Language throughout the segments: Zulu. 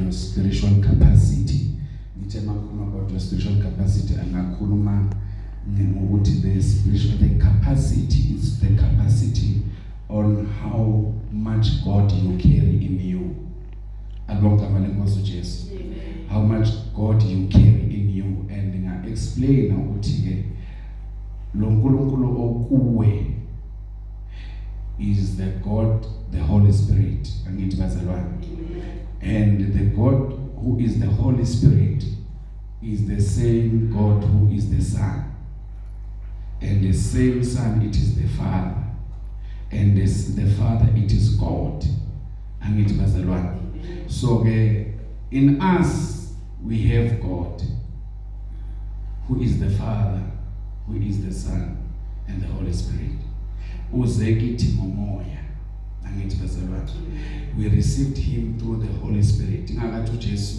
Your spiritual capacity. Ngithe makhuluma about your spiritual capacity, angakhuluma ngokuthi the capacity is the capacity on how much God you carry in you. Alibonga igama leNkosi uJesu. How much God you carry in you, and nga explain ukuthi ke lo nkulunkulu okuwe is the God, the Holy Spirit, angithi bazalwane? And the God who is the Holy Spirit is the same God who is the Son, and the same Son, it is the Father, and this, the Father, it is God, angithi bazalwane? So ke in us we have God who is the Father, who is the Son and the Holy Spirit. Uze kithi ngomoya, angithi bazalwane? We received him through the Holy Spirit. Ingakathi uJesu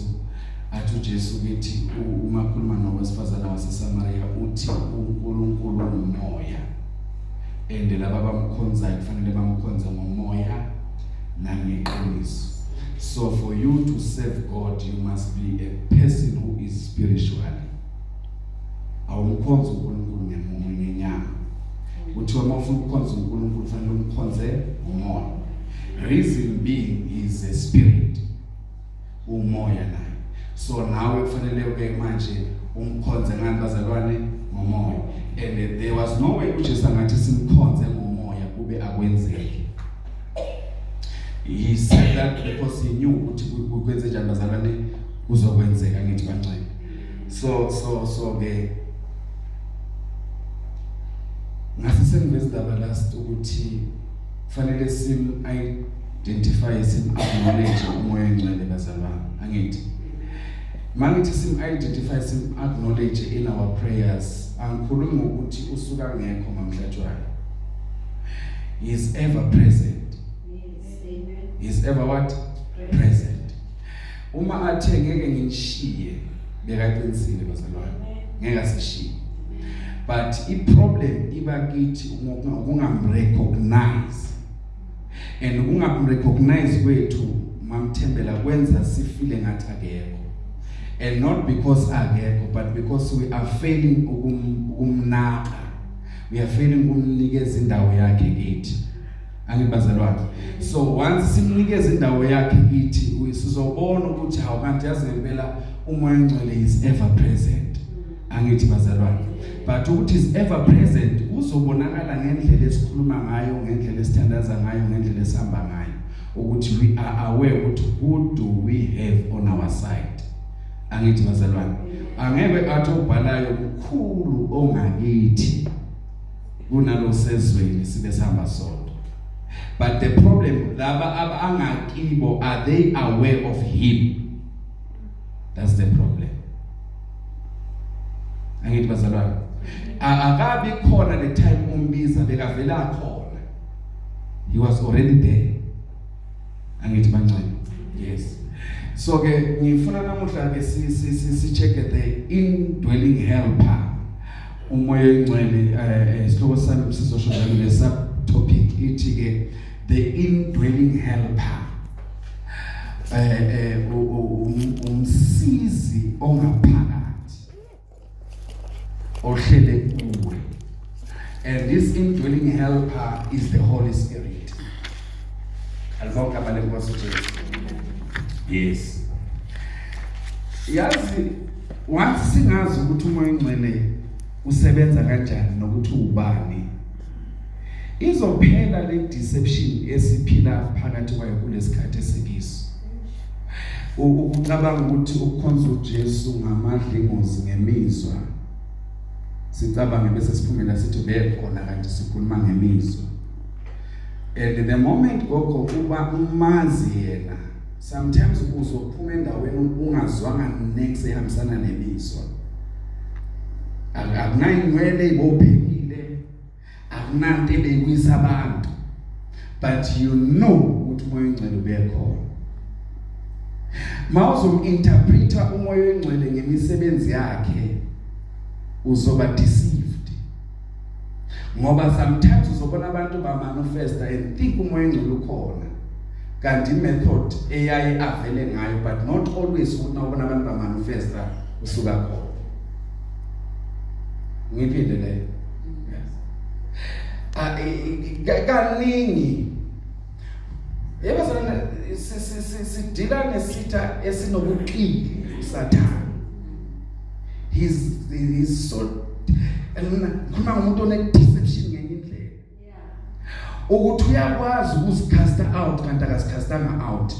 athi, uJesu kithi uma khuluma nowesifazana waseSamaria, uthi uNkulunkulu ngumoya and laba abamkhonzayo kufanele bamkhonze ngomoya nangeqiniso. So for you to serve God, you must be a person who is spiritually. Awumkhonza uNkulunkulu ngemumo, ngenyama. Kuthiwa uma ufuna ukukhonza uNkulunkulu, kufanele umkhonze ngomoya, reason being is a spirit, umoya naye. So nawe kufanele ke manje umkhonze ngani bazalwane? Ngomoya. And there was no way uJesu angathi simkhonze ngomoya kube akwenzeki. He said that because he knew ukuthi kwenze njani bazalwane, kuzokwenzeka, ngithi bancane. So ke ngase sengiveza indaba last ukuthi kufanele sim identify, sim acknowledge umoya ongcwele bazalwane, angithi? Mangithi sim identify, sim acknowledge in our prayers, angikhulumi ngokuthi usuka ngekho mamhlatshwayo. He is ever present. Yes, amen. He is ever what? Present. Uma athe ngeke nginishiye, bekaqinisile bazalwane, ngeke asishiye. But i-problem iba kithi ukungamrecognize, and ukungamrecognize kwethu, mamthembela, kwenza sifile ngathi akekho, and not because akekho, but because we are failing ukumnaka, we are failing ukumnikeza indawo yakhe kithi, angibazalwane? So once simnikeza indawo yakhe kithi, sizobona ukuthi hawu, kanti yazi ngempela umoya ongcwele is ever present, angithi bazalwane? But ukuthi is ever present uzobonakala ngendlela esikhuluma ngayo, ngendlela esithandaza ngayo, ngendlela esihamba ngayo, ukuthi we are aware ukuthi who do we have on our side, angithi bazalwane? Angeke athi ubhalayo kukhulu ongakithi kunalo sezweni sibe sihamba sodwa. But the problem, laba abangakibo, are they aware of him? That's the problem, angithi bazalwane? Akabi khona the time umbiza, bekavela khona. He was already there, angithi bancane? Yes. So ke ngifuna namuhla ke si check the indwelling helper, umoya oyingcwele. Isihloko sami sizosho njalo, le sub topic ithi ke the indwelling helper, umsizi ongaphakathi ohlele kuwe. And this indwelling helper is the Holy Spirit. Alibonga igama lenkosi uJesu. Yes, yazi, once singazi ukuthi umoya ongcwele usebenza kanjani nokuthi ubani, izophela le deception esiphila phakathi kwayo kulesikhathi esikiso, ukucabanga ukuthi ukukhonza uJesu ngamadlingozi, ngemizwa. Sicabange bese siphumela sithi bekhona, kanti sikhuluma ngemizwa. And the moment, gogo, uba umazi yena, sometimes uzophuma endaweni ungazwanga next ehambisana nemizwa. Akunayinwele ibophekile, akunanto ebekuyisa abantu, but you know ukuthi umoya ongcwele ubekhona. Mawuzominterpreta umoya ongcwele ngemisebenzi yakhe, uzoba deceived, ngoba sometimes uzobona abantu bamanifesta and think umoya ongcwele ukhona. Kanti method eyaye avele ngayo, but not always ukuthi nawubona abantu bamanifesta usuka khona. Ngiphinde leyo. Yes. Ah, kaningi yebo sana sidila nesitha esinobuqili, uSathane. He's so, and ngikhuluma ngomuntu one deception ngenye indlela ukuthi uyakwazi ukuzicasta out kanti akazicastanga out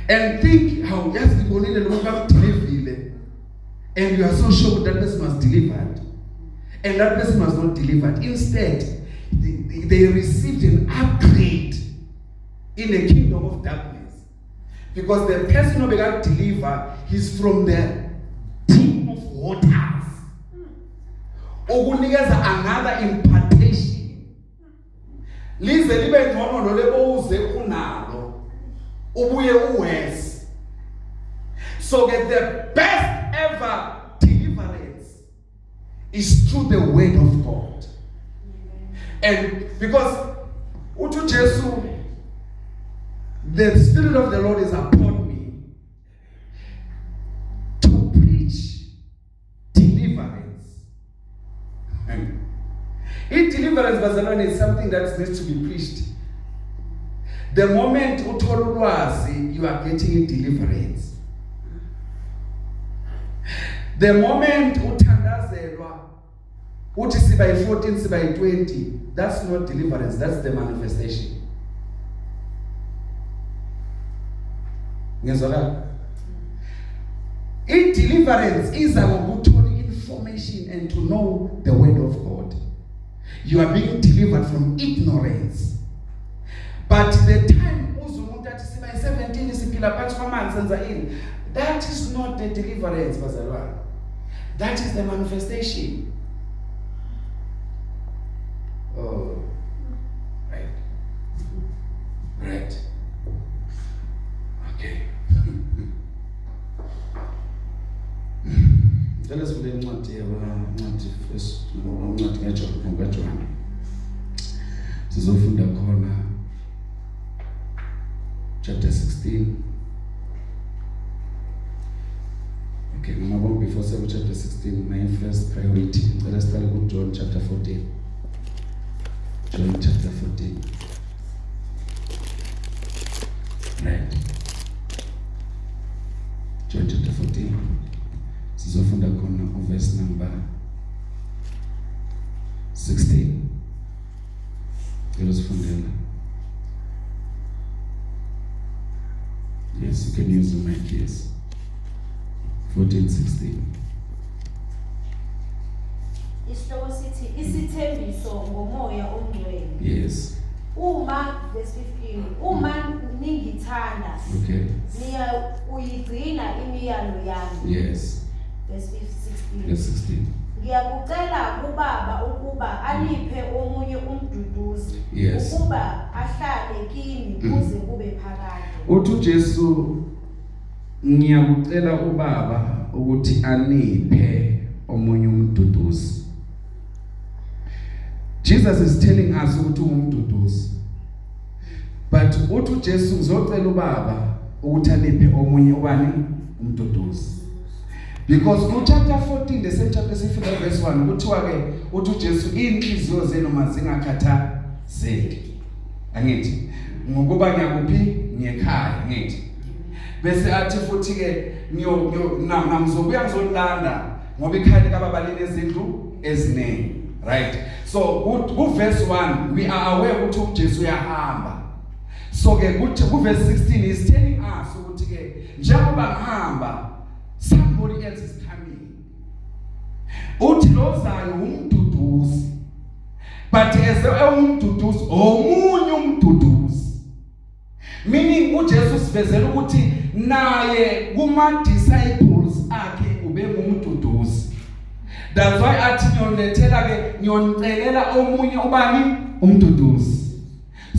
and think how, yazi ngibonile lo muntu bamdeliverile, and you are so sure that person was delivered, and that person was not delivered. Instead they received an upgrade in the kingdom of darkness, because the person obekadeliver, he's from the deep of waters, ukunikeza another impartation lize libe ngcono lo lebowuze unalo ubuye uwes. So get the best ever deliverance is through the word of God. And because uthi uJesu, "The spirit of the Lord is upon me to preach deliverance." And i-deliverance, bazalwane, is something that needs to be preached. The moment uthola ulwazi, you are getting a deliverance. The moment uthandazelwa uthi siba yi-14, siba yi-20, that's not deliverance, that's the manifestation. Ngezwakala? I-deliverance iza ngokuthola information and to know the word of God. You are being delivered from ignorance. But the time uze umuntu athi siba yi-17, siphila phansi kwamanzi, senza ini, that is not the deliverance, bazalwane, that is the manifestation. Oh, right, okay. Ngicela sivule incwadi yaba incwadi first, incwadi kaJohn, kaJohn. Sizofunda khona chapter 16. Okay, noma bonke, before seven chapter 16, my first priority, ngicela siqale ku John chapter 14. John chapter 14. Right. John chapter 14. Sizofunda khona uverse number 16. Cela sifundela. Yes, you can use the mic, yes. 14 16. Isihloko sithi isithembiso ngoMoya oNgcwele. Yes. Uma, verse 15, uma ningithanda, niya kuyigcina imiyalo yami. Verse 16. Verse 16. Ngiyakucela kuBaba ukuba aniphe omunye umduduzi, ukuba ahlale kini kuze kube phakade. Uthi uJesu, "Ngiyakucela uBaba ukuthi aniphe omunye umduduzi." Jesus is telling us ukuthi ungumduduzi. But uthi uJesu, "Ngizocela uBaba ukuthi aniphe omunye ubani? Umduduzi." Because ku chapter 14, the same chapter, sifika verse 1, kuthiwa ke uthi uJesu, "Inhliziyo zenu mazingakhathazeki." Angithi ngokuba ngiyakuphi? Ngiyekhaya, ngithi. Bese athi futhi ke, ngiyo ngiyo ngizobuya ngizolanda ngoba ikhaya likaBaba linezindlu eziningi." Right? So ku verse 1 we are aware ukuthi uJesu uyahamba. So ke kuthi ku verse 16 is telling us ukuthi ke njengoba ngihamba, somebody else is coming. Uthi lozayo umduduzi. But as ewumduduzi, omunye umduduzi. Meaning uJesu sivezela ukuthi naye kuma disciples akhe ube ngumduduzi. That's why athi, "Ngiyonilethela ke, ngiyonicelela omunye ubani? Umduduzi."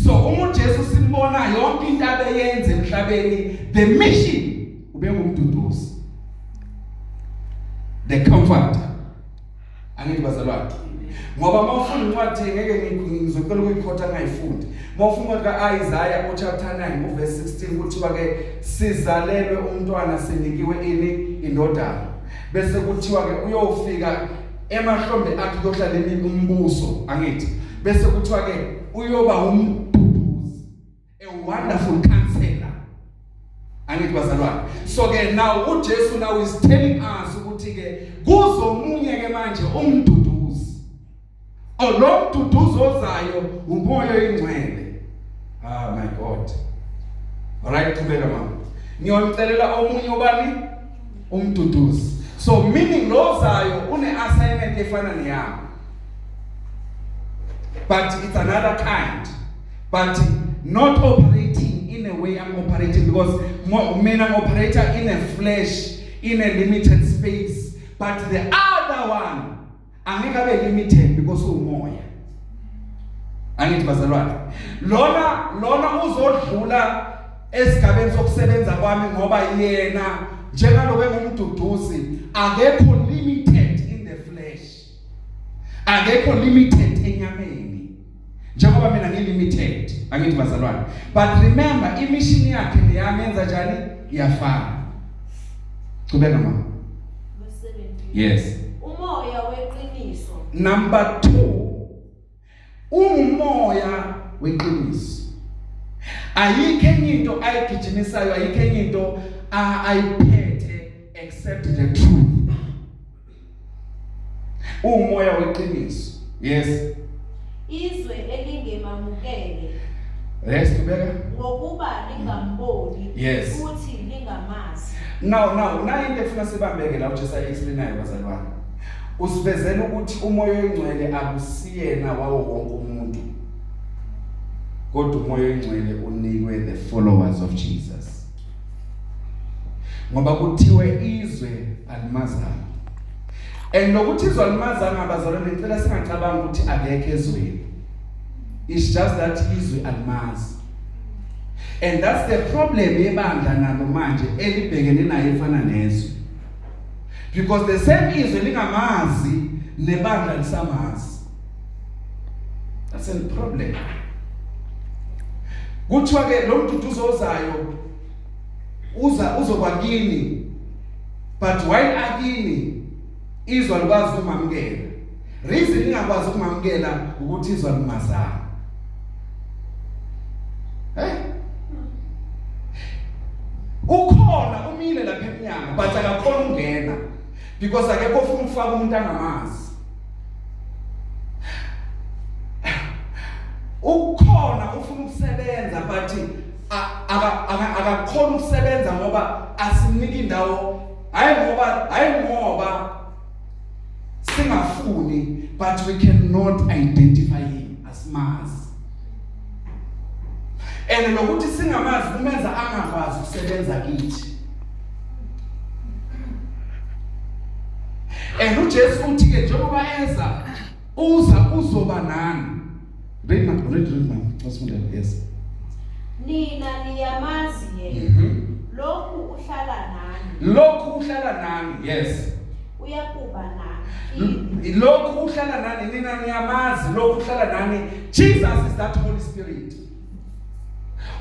So uma uJesu simbona yonke into abeyenze emhlabeni, the mission, ube ngumduduzi. The comforter. Angithi bazalwane? Ngoba mawufunda incwadi, ngeke ngizocela ukuyikhotha ngayifundi. Mawufunda incwadi kaIsaiah uchapter 9 uverse 16, kuthiwa ke sizalelwe umntwana, sinikiwe ini? Indodana. Bese kuthiwa ke uyofika emahlombe akhe kuyohlala umbuso, angithi? Bese kuthiwa ke uyoba umduduzi, a wonderful counselor, angithi bazalwane? So ke now uJesu now is telling us ukuthi ke kuzomunye ke manje umduduzi. Oh, lo mduduzi ozayo uMoya oyiNgcwele. Ah, my God. Alright, qhubeka mama. Ngiyonicelela omunye ubani? Umduduzi. So meaning lozayo une assignment efana neyami, but it's another kind, but not operating in a way I'm operating, because mina I'm operator in a flesh, in a limited space, but the other one angeke abe limited because umoya, angithi bazalwane? Lona uzodlula esigabeni sokusebenza kwami, ngoba yena njengaloko engumduduzi akekho limited in the flesh, akekho limited enyameni njengoba mina ngilimited, angithi bazalwane? But remember, imission yakhe neyami yenza njani? Iyafana. Qhubeka mama. Verse 17. Yes. Umoya weqiniso. Number 2, ungumoya weqiniso. Ayikho enye into ayigijimisayo, ayikho enye into ayiphethe except the truth. Umoya weqiniso, yes. Izwe elingemamukele. Yes, qhubeka. Ngokuba lingamboni futhi lingamazi. Now nayi into efuna sibambeke la. uJesu ayi-explainayo bazalwane, usivezela ukuthi uMoya oyiNgcwele akusiyena wawo wonke umuntu, kodwa uMoya oyiNgcwele unikwe the followers of Jesus, ngoba kuthiwe izwe alimazanga. And nokuthi izwe alimazanga, abazalwane, ngicela singacabanga ukuthi akekho ezweni. It's just that izwe alimazi, and that's the problem yebandla nalo manje elibhekene naye, efana nezwe, because the same izwe lingamazi nebandla lisamazi. That's a problem. Kuthiwa ke lo mduduzo ozayo uza uzoba kini, but while akini izwe alikwazi ukumamukela. Reason ingakwazi ukumamukela ukuthi izwe alimazanga. Eh, ukhona, umile lapha eminyango, but akakhona ukungena because akekho ofuna ukufaka umuntu angamazi. Ukhona, ufuna ukusebenza, but akakhona ukusebenza ngoba asimnika indawo. Hayi ngoba singafuni, but we cannot identify him, asimazi. And nokuthi singamazi kumenza angakwazi ukusebenza kithi. And uJesu uthi ke njengoba eza, uza uzoba nani. Read ma, read, read ma. Asifundele, yes. Nina niyamazi yena. Lokhu uhlala nani. Lokhu uhlala nani, yes. Uyakuba nani. Lokhu uhlala nani, nina niyamazi, lokhu uhlala nani. Jesus is that Holy Spirit.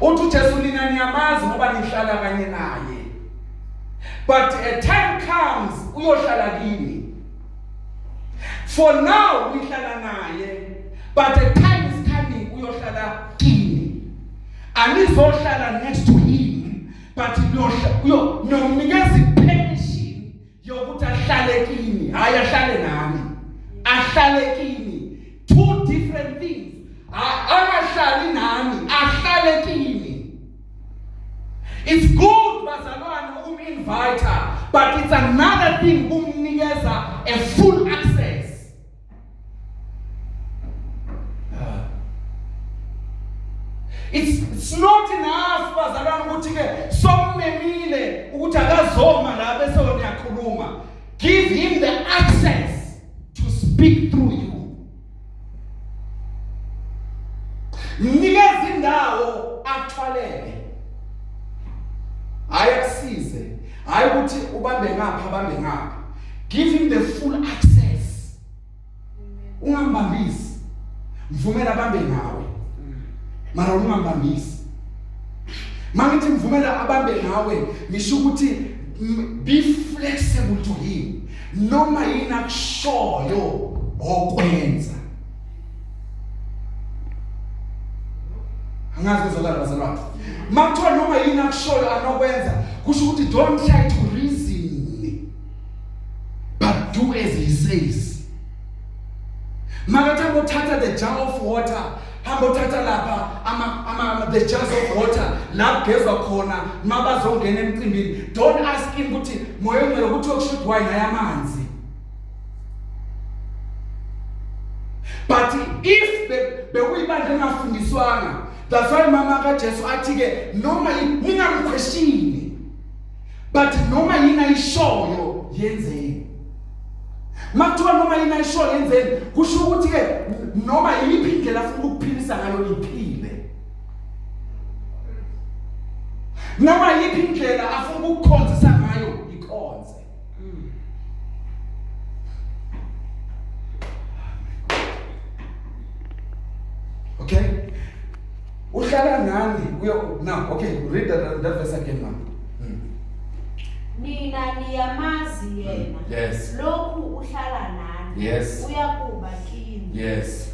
Uthi uJesu nina niyamazi ngoba nihlala kanye naye, but a time comes uyohlala kini. For now nihlala naye, but a time is coming uyohlala kini. Anizohlala next to him, but uyo nomnikeza ipermission yokuthi ahlale kini, hayi ahlale nami, ahlale kini. Two different things. Angahlali nami, ahlale kini. It's good bazalwane ukum-invite, but it's another thing ukumnikeza a full access. Ah. It's not enough bazalwane ukuthi ke sommemile ukuthi akazoma la bese wena uyakhuluma. Give him the access to speak through you. Mnikeze indawo athwalele. Hayi akusize. Hayi ukuthi ubambe ngapha, abambe ngapha. Give him the full access. Ungambambisi. Mvumela abambe ngawe. Mara ungambambisi. Mangithi mvumela abambe ngawe, ngisho ukuthi be flexible to him. Noma yini akushoyo okwenza. Angazi kuzokala bazalwane. Makuthiwa noma yini akushoyo anokwenza, kusho ukuthi don't try to reason but do as he says. Makathi hamba the jar of water, hamba uthatha lapha ama the jars of water la kugezwa khona mabazongena emcimbini. Don't ask him ukuthi moya ongcwele ukuthi uyokushuthi wine ayamanzi. But if bekuyibandla engafundiswanga, that's why mama kaJesu athi ke noma ningamquestioni, but noma yini ayishoyo yenzeni. Makuthiwa noma yini ayishoyo yenzeni, kusho ukuthi ke noma yiphi indlela afuna ukukuphilisa ngayo iphile. Noma yiphi indlela afuna ukukukhonzisa ngayo ikhonze. Okay? Uhlala nani? Uyo now, okay, read that verse again now. Nina niyamazi yena. Yes. Lokhu uhlala nani. Yes. Uyakuba kini. Yes.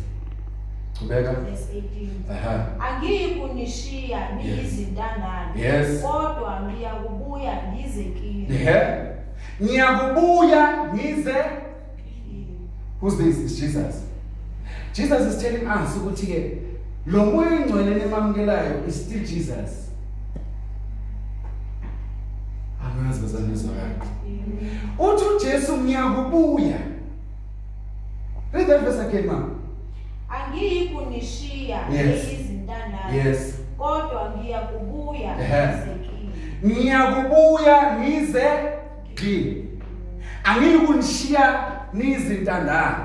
Qhubeka. Verse 18. Aha. Angiyikunishiya niyizintandane. Yes. Kodwa ngiyakubuya ngize kini. Ehe. Ngiyakubuya ngize. Who's this? It's Jesus. Jesus is telling us ukuthi ke lo moya ongcwele nemamukelayo is still Jesus. Angazi bazanizwa kahle. Uthi uJesu ngiyakubuya. Read that verse again, ma'am. Angiyikunishiya Yes. niyizintandane. Yes. Kodwa ngiyakubuya Ehhe. ngize kini. Ngiyakubuya ngize kini. Angiyikunishiya nizintandane.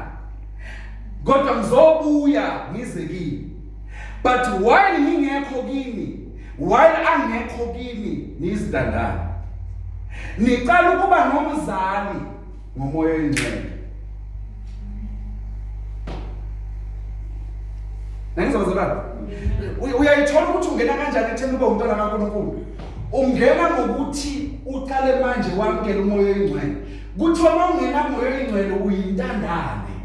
Kodwa ngizobuya ngize kini. But while ngingekho kini, while angekho kini nizintandane. Niqala ukuba nomzali ngomoya oyingcwele. Nangizwa bazalwane? Uyayithola ukuthi ungena kanjani ekutheni ube umntwana kaNkulunkulu? Ungena ngokuthi uqale manje wamukele umoya oyingcwele. Kuthiwa uma ungena umoya oyingcwele uyintandane.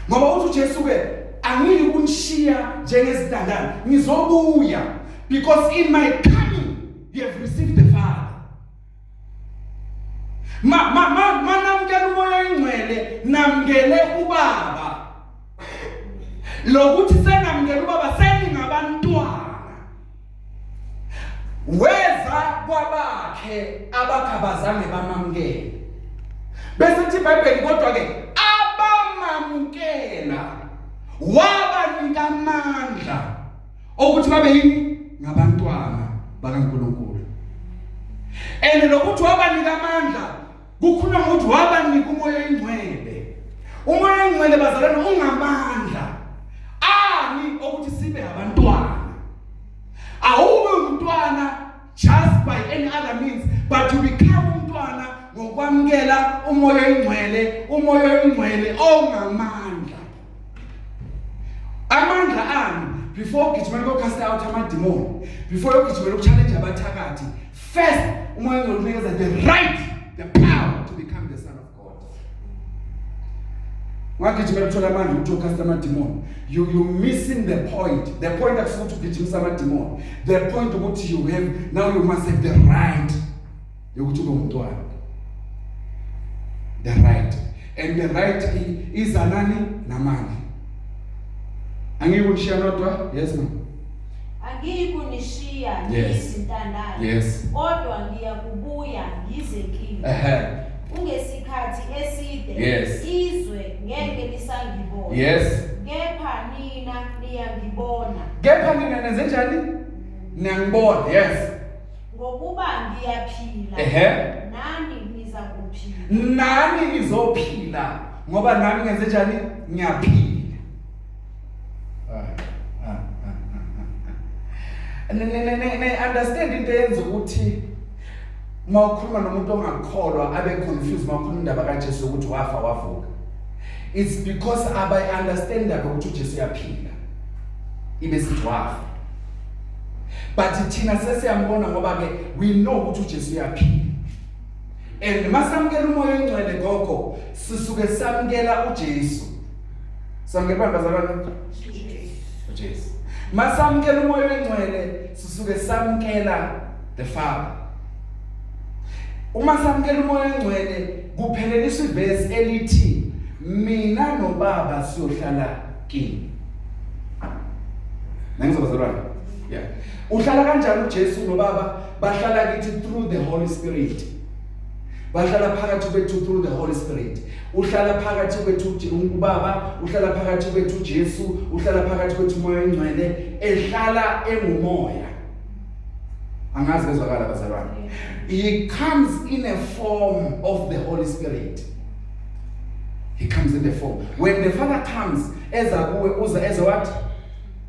Ngoba uthi uJesu ke angiyi kunishiya njengezintandane, ngizobuya because in my coming you have received the Father. Ma ma ma manamukela umoya oyingcwele, namukele ubaba. Lokuthi senamukela ubaba seningabantwana. Weza kwabakhe abakhabazange bamamukele. Bese ithi iBhayibheli kodwa ke abamamukela wabanika amandla okuthi babe yini ngabantwana bakaNkulunkulu. And lokuthi wabanika amandla kukhulunywa ngokuthi wabanika umoya oyingcwele. Umoya oyingcwele bazalwane ungamandla ani okuthi sibe abantwana. Awube umntwana just by any other means, but you become umntwana ngokwamukela umoya oyingcwele, umoya oyingcwele ongamandla. Amandla ami before ugijimela ko cast out amademon, before ugijimela ukuchallenge abathakathi, first umoya oyingcwele unikeza the right, the power to become the son of God. Ungagijimela ukuthola amandla ukuthi ucast amademon, you missing the point. The point akusukuthi ugijimisa amademon, the point ukuthi you have now you must have the right yokuthi ube umntwana. The right, and the right iza nani namandla. Angiyikunishiya nodwa. Yes ma'am. Angiyikunishiya Yes. niyizintandane. Yes. Kodwa ngiyakubuya ngize kini. Ehhe. Kungesikhathi eside Yes. izwe ngeke lisangibona. Yes. Kepha nina niyangibona. Kepha nina nenze njani? Niyangibona. Yes. Ngokuba ngiyaphila. Ehhe. Nani niza kuphila. Nani nizophila ngoba nami ngenze njani? Ngiyaphila. Ne understand into eyenza ukuthi mawukhuluma nomuntu ongakholwa abe confused mawukhuluma indaba kaJesu ukuthi wafa wavuka. It's because abayi understand ukuthi uJesu uyaphila, ibe sithi wafa. But thina sesiyambona ngoba ke we know ukuthi uJesu uyaphila. And masamukela uMoya oNgcwele, gogo, sisuke samukela uJesu. Samukela bani, bazalwane? UJesu. Masamukela uMoya oNgcwele, sisuke samukela the Father. Uma samukela uMoya oNgcwele, kupheleliswa ivesi elithi mina noBaba siyohlala kini. Nangizwa, bazalwane? Yeah, uhlala kanjani uJesu noBaba? Bahlala kithi through the Holy Spirit. Bahlala phakathi kwethu through the Holy Spirit. Uhlala phakathi kwethu uBaba, uhlala phakathi kwethu uJesu, uhlala phakathi kwethu uMoya oNgcwele, ehlala engumoya. Angazi bezwakala, bazalwane? He comes in a form of the Holy Spirit. He comes in the form. When the Father comes, eza kuwe, uza as a what?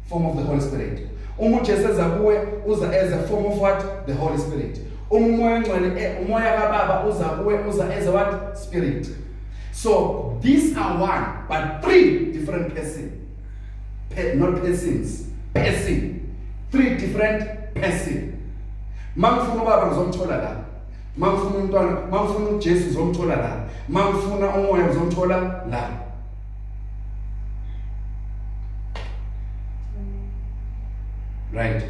Form of the Holy Spirit. Uma uJesu eza kuwe, uza as a form of what? The Holy Spirit. Uma uMoya oNgcwele, uMoya kaBaba uza kuwe, uza as a what? Spirit. So these are one but three different person. Not persons, person. Three different person. Mangifuna uBaba, ngizomthola la. Mangifuna umntwana, mangifuna uJesu, ngizomthola la. Mangifuna uMoya, ngizomthola la. Right.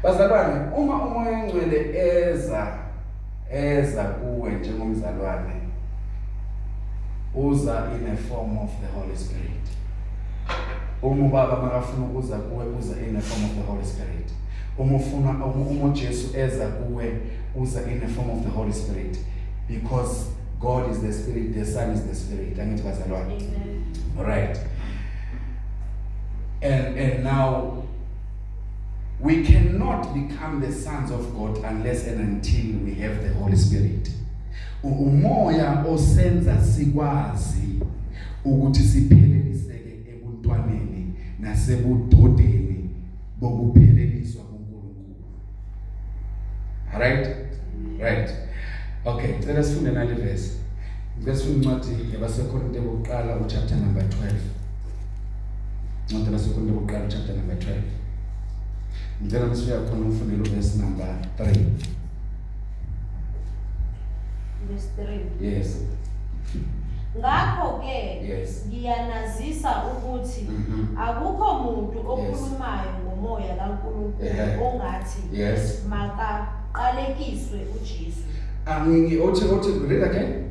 Bazalwane, uma uMoya oNgcwele eza kuwe njengomzalwane, uza in a form of the Holy Spirit. Uma uBaba makafuna ukuza kuwe, uza in a form of the Holy Spirit. Uma ufuna, uma uJesu eza kuwe, uza in a form of the Holy Spirit, because God is the Spirit, the Son is the Spirit. Angithi, bazalwane? All right, and now we cannot become the sons of God unless and until we have the Holy Spirit. Umoya osenza sikwazi ukuthi sipheleliseke ebuntwaneni nasebudodeni bokupheleliswa kuNkulunkulu. All right? Right. Okay, cela sifunde nale verse. Ngicela sifunde incwadi yabaseKorinte bokuqala, uchapter number 12. Incwadi yabaseKorinte bokuqala, chapter number 12. Ngicela nisifika khona ufundele verse number 3. Verse 3. Yes. Ngakho ke ngiyanazisa ukuthi akukho muntu okhulumayo ngomoya kaNkulunkulu ongathi makaqalekiswe uJesu. Angingi othi read again.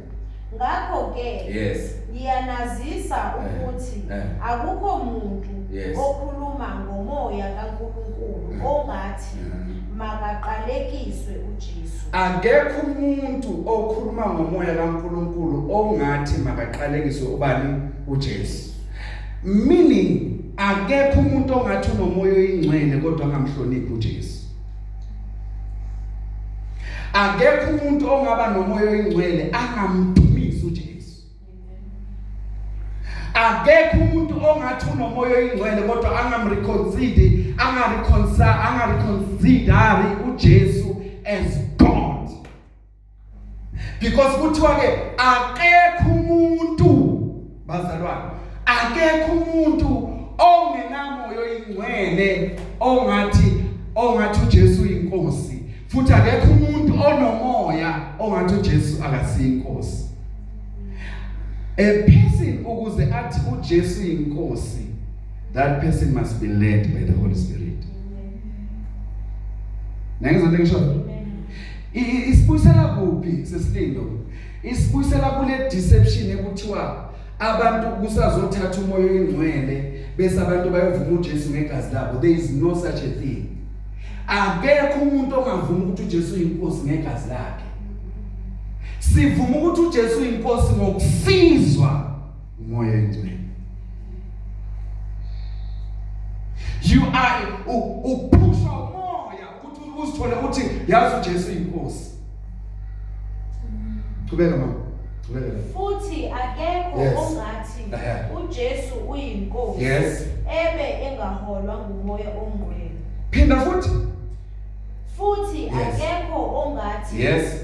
Ngakho ke ngiyanazisa ukuthi akukho muntu okhuluma ngomoya kaNkulunkulu ongathi makaqalekiswe uJesu. Akekho umuntu okhuluma ngomoya kaNkulunkulu ongathi makaqalekiswe ubani? UJesu. Meaning akekho umuntu ongathi unoMoya oyiNgcwele kodwa angamhloniphi uJesu. Akekho umuntu ongaba noMoya oyiNgcwele angamdumisi uJesu. Akekho umuntu ongathi unoMoya oyiNgcwele kodwa angamreconcile, angareconcile, angareconsider uJesu as God. Because kuthiwa ke akekho umuntu, bazalwane, akekho umuntu ongenamoya oyiNgcwele ongathi uJesu uyinkosi, futhi akekho umuntu onomoya ongathi uJesu akasiyinkosi. A person ukuze athi uJesu uyinkosi, that person must be led by the Holy Spirit. Nangizwa ngisho isibuyisela kuphi, sesilindo? Isibuyisela kule deception ekuthiwa abantu kusazothatha uMoya oyiNgcwele bese abantu bayovuma uJesu ngegazi labo. There is no such a thing. Akekho umuntu ongavuma ukuthi uJesu uyinkosi ngegazi lakhe. Sivuma ukuthi uJesu uyinkosi ngokusizwa uMoya oyiNgcwele. You are uphushwa umoya ukuthi uzithole uthi yazi uJesu uyinkosi. Qhubeka, mama, qhubeka. Futhi akekho ongathi uJesu uyinkosi ebe engaholwa nguMoya oNgcwele. Phinda futhi. Futhi akekho ongathi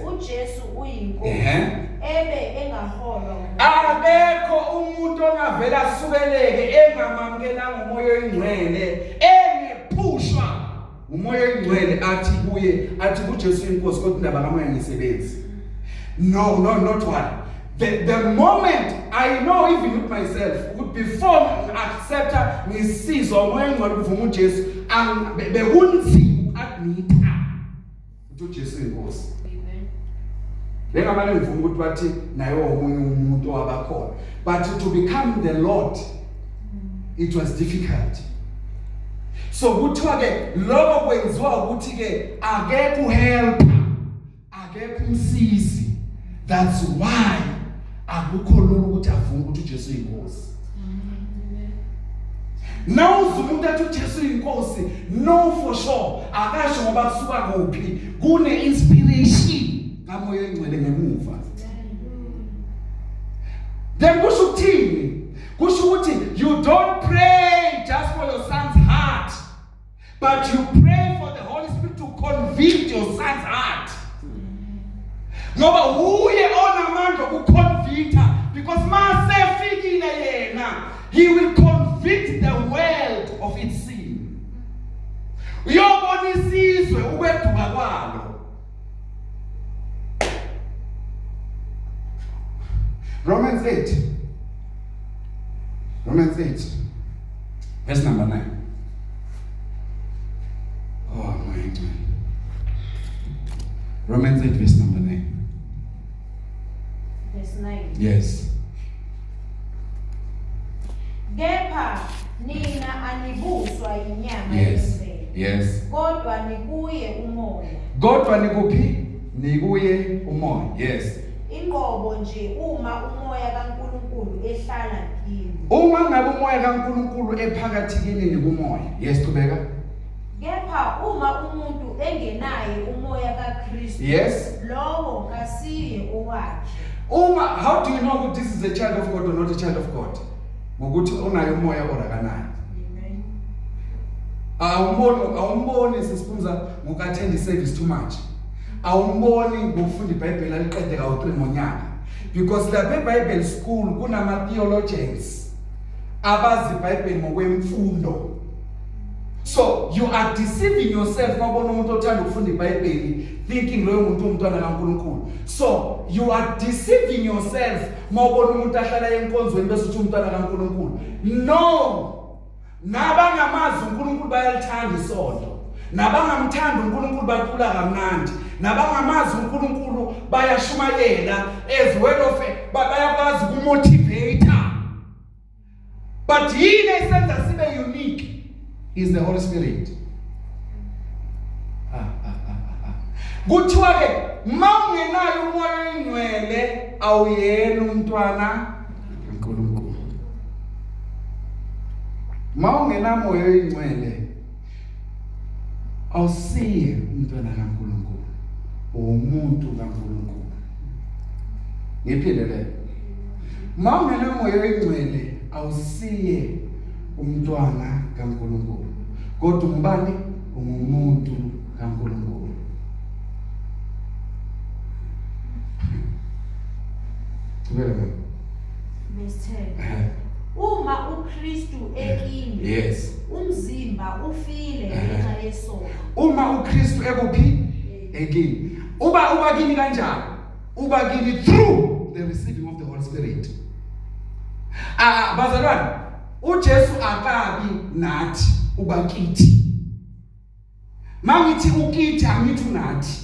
uJesu uyinkosi ebe engaholwa. Akekho umuntu ongavela asukeleke engamamukelanga uMoya oyiNgcwele, engephushwa uMoya oyiNgcwele athi kuye, athi kuJesu inkosi, kodwa indaba kaMoya ngisebenzi. No, no, not one. The moment I know, even with myself, ukuthi before accepta ngisizwa uMoya oyiNgcwele ukuvuma uJesu, bekunzima uku-admita ukuthi uJesu inkosi. Amen. Bengamane ngivuma ukuthi bathi naye omunye umuntu owabakhona, but to become the Lord it was difficult. So kuthiwa ke lokho kwenziwa ukuthi ke akekho helper, akekho umsizi. That's why akukho lula ukuthi avume ukuthi uJesu uyinkosi. Nawuza umuntu athi uJesu uyinkosi, no, for sure akasho ngoba kusuka kuphi, kune inspiration kaMoya oyiNgcwele ngemuva. Then kusho ukuthini? Kusho ukuthi you don't pray just for your son's heart, but you pray for the Holy Spirit to convict your son's heart, ngoba uye onamandla okuconvicta, because masefikile yena, he will convict the world of its sin. Uyobona isizwe ukweduka kwalo. Romans 8, Romans 8 verse number 9. Oh my God. Romans 8 verse number 9. Verse 9. Yes. Kepha nina anibuswa inyama yemvelo. Kodwa nikuye uMoya. Kodwa nikuphi? Nikuye uMoya. Yes. Inqobo nje uma uMoya kaNkulunkulu ehlala kini. Uma ngabe uMoya kaNkulunkulu ephakathi kini, nikuMoya. Yes, qhubeka. Kepha uma umuntu engenaye uMoya kaKristu, lowo kasiye owakhe. Uma, how do you know ukuthi this is a child of God or not a child of God? Ngokuthi unayo uMoya or akanayo. Amen. Awumboni sisifunza ngoku-attend service too much. Awumboni ngokufunda iBhayibheli aliqede kawu-3 ngonyaka. Because lapha eBible school kunama theologians abazi iBhayibheli ngokwemfundo. So you are deceiving yourself mawubona umuntu othanda ukufunda iBhayibheli, thinking loyo muntu umntwana kaNkulunkulu. So you are deceiving yourself mawubona umuntu ahlala enkonzweni bese uthi umntwana kaNkulunkulu. No. Nabangamazi uNkulunkulu bayalithanda isonto. Nabangamthanda uNkulunkulu bacula kamnandi. Nabangamazi uNkulunkulu bayashumayela, as well of bayakwazi ukumotivate. But yini esenza sibe unique is the Holy Spirit. Ah, ah, ah, ah. Kuthiwa ke mawungenayo uMoya oyiNgcwele, awuyena umntwana kaNkulunkulu. Mawungenamoya oyiNgcwele, awusiye umntwana kaNkulunkulu, umuntu kaNkulunkulu. Ngiphinde le. Mawungenamoya oyiNgcwele, awusiye umntwana kaNkulunkulu, kodwa ungubani? Ungumuntu kaNkulunkulu. Qhubeka, mama. Verse 10. Uma uKristu ekini, umzimba ufile ngenxa yesono. Uma uKristu ekuphi? Ekini. Uba kini kanjani? Uba kini through the receiving of the Holy Spirit. Ah, bazalwane, uJesu akabi nathi, uba kithi. Mangithi ukithi, angithi unathi.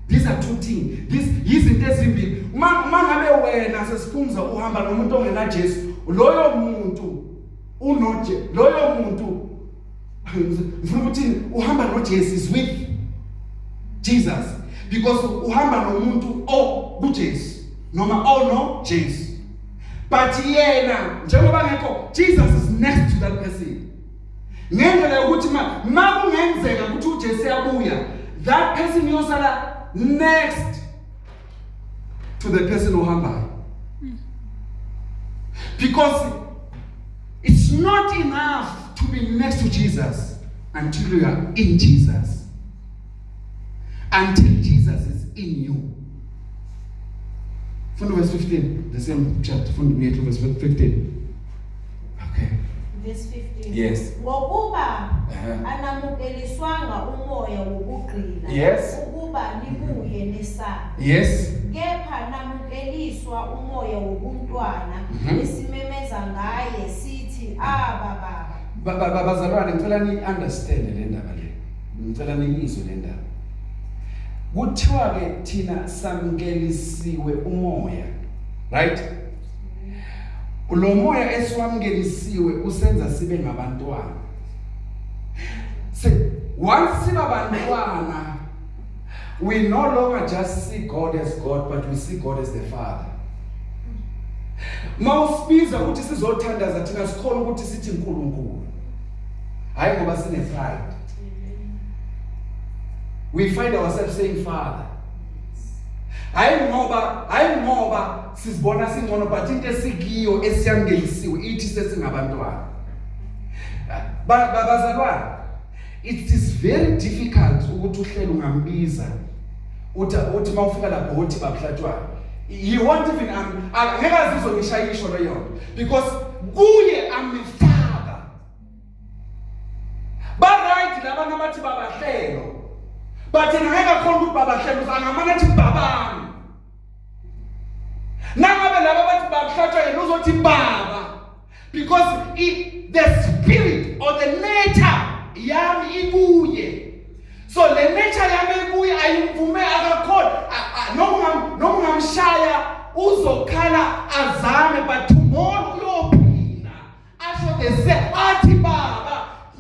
These are two things. This izinto ezimbili. Uma ngabe wena sesiphumza uhamba nomuntu ongena Jesu, loyo muntu unoje, loyo muntu, ngifuna ukuthi uhamba noJesu, is with Jesus, because uhamba nomuntu o kuJesu noma ono Jesu. But yena njengoba ngekho, Jesus is next to that person. Ngendlela yokuthi ma kungenzeka ukuthi uJesu yabuya, that person yosala next to the person ohambayo. Because it's not enough to be next to Jesus until you are in Jesus. until Jesus is in you. Funda verse 15, the same chapter. Funda ngiyethu verse 15. Okay. Verse 15. Yes. Ngokuba anamukeliswanga umoya wobugqila ukuba nibuye nesabe. Kepha namukeliswa umoya wobuntwana esimemeza ngaye sithi, Aba, Baba. Bazalwane, ngicela ni understand le ndaba le. Ngicela niyizwe le ndaba. Kuthiwa ke thina samkelisiwe umoya. Right? Lo moya esiwamkelisiwe usenza sibe ngabantwana. Se once siba bantwana, we no longer just see God as God, but we see God as the Father. Mawusibiza ukuthi sizothandaza, thina sikhona ukuthi sithi uNkulunkulu. Hayi ngoba sine pride. We find ourselves saying Father. Hayi ngoba sizibona singcono, but into esikiyo esiyamkelisiwe ithi sesingabantwana. Bazalwane, it is very difficult ukuthi uhlele ungambiza uthi mawufika lapho uthi babuhlatshwayo. He won't even angeke azizwe ngisho ayisho leyo nto, because kuye I'm a father. Ba right laba nabathi babahlelo, but yena ngeke akhona ukuthi babahlelo, angamane athi babami. Nangabe laba bathi bakuhlatshwa, yena uzothi baba, because the spirit or the nature yami ikuye. So le nature yami ikuye ayimvume, akakhona noma ungamshaya uzokhala azame, but tomorrow uyophinda asho the same, athi baba.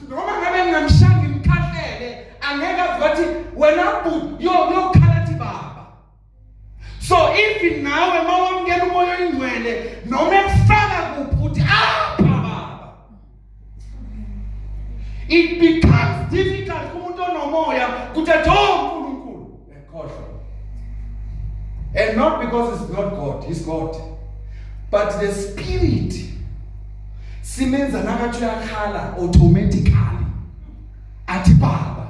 Noma ngabe ngingamshaya ngimkhahlele, angeke avuke athi wena bhuti, yokhala athi baba. So if nawe mawamukela umoya oyingcwele, noma ekufaka kuphi, uthi apha baba. It becomes difficult kumuntu onomoya kuthi athi, oh uNkulunkulu, ekhohlwa. And not because it's not God, he's God, but the spirit simenza nakathi uyakhala automatically athi baba.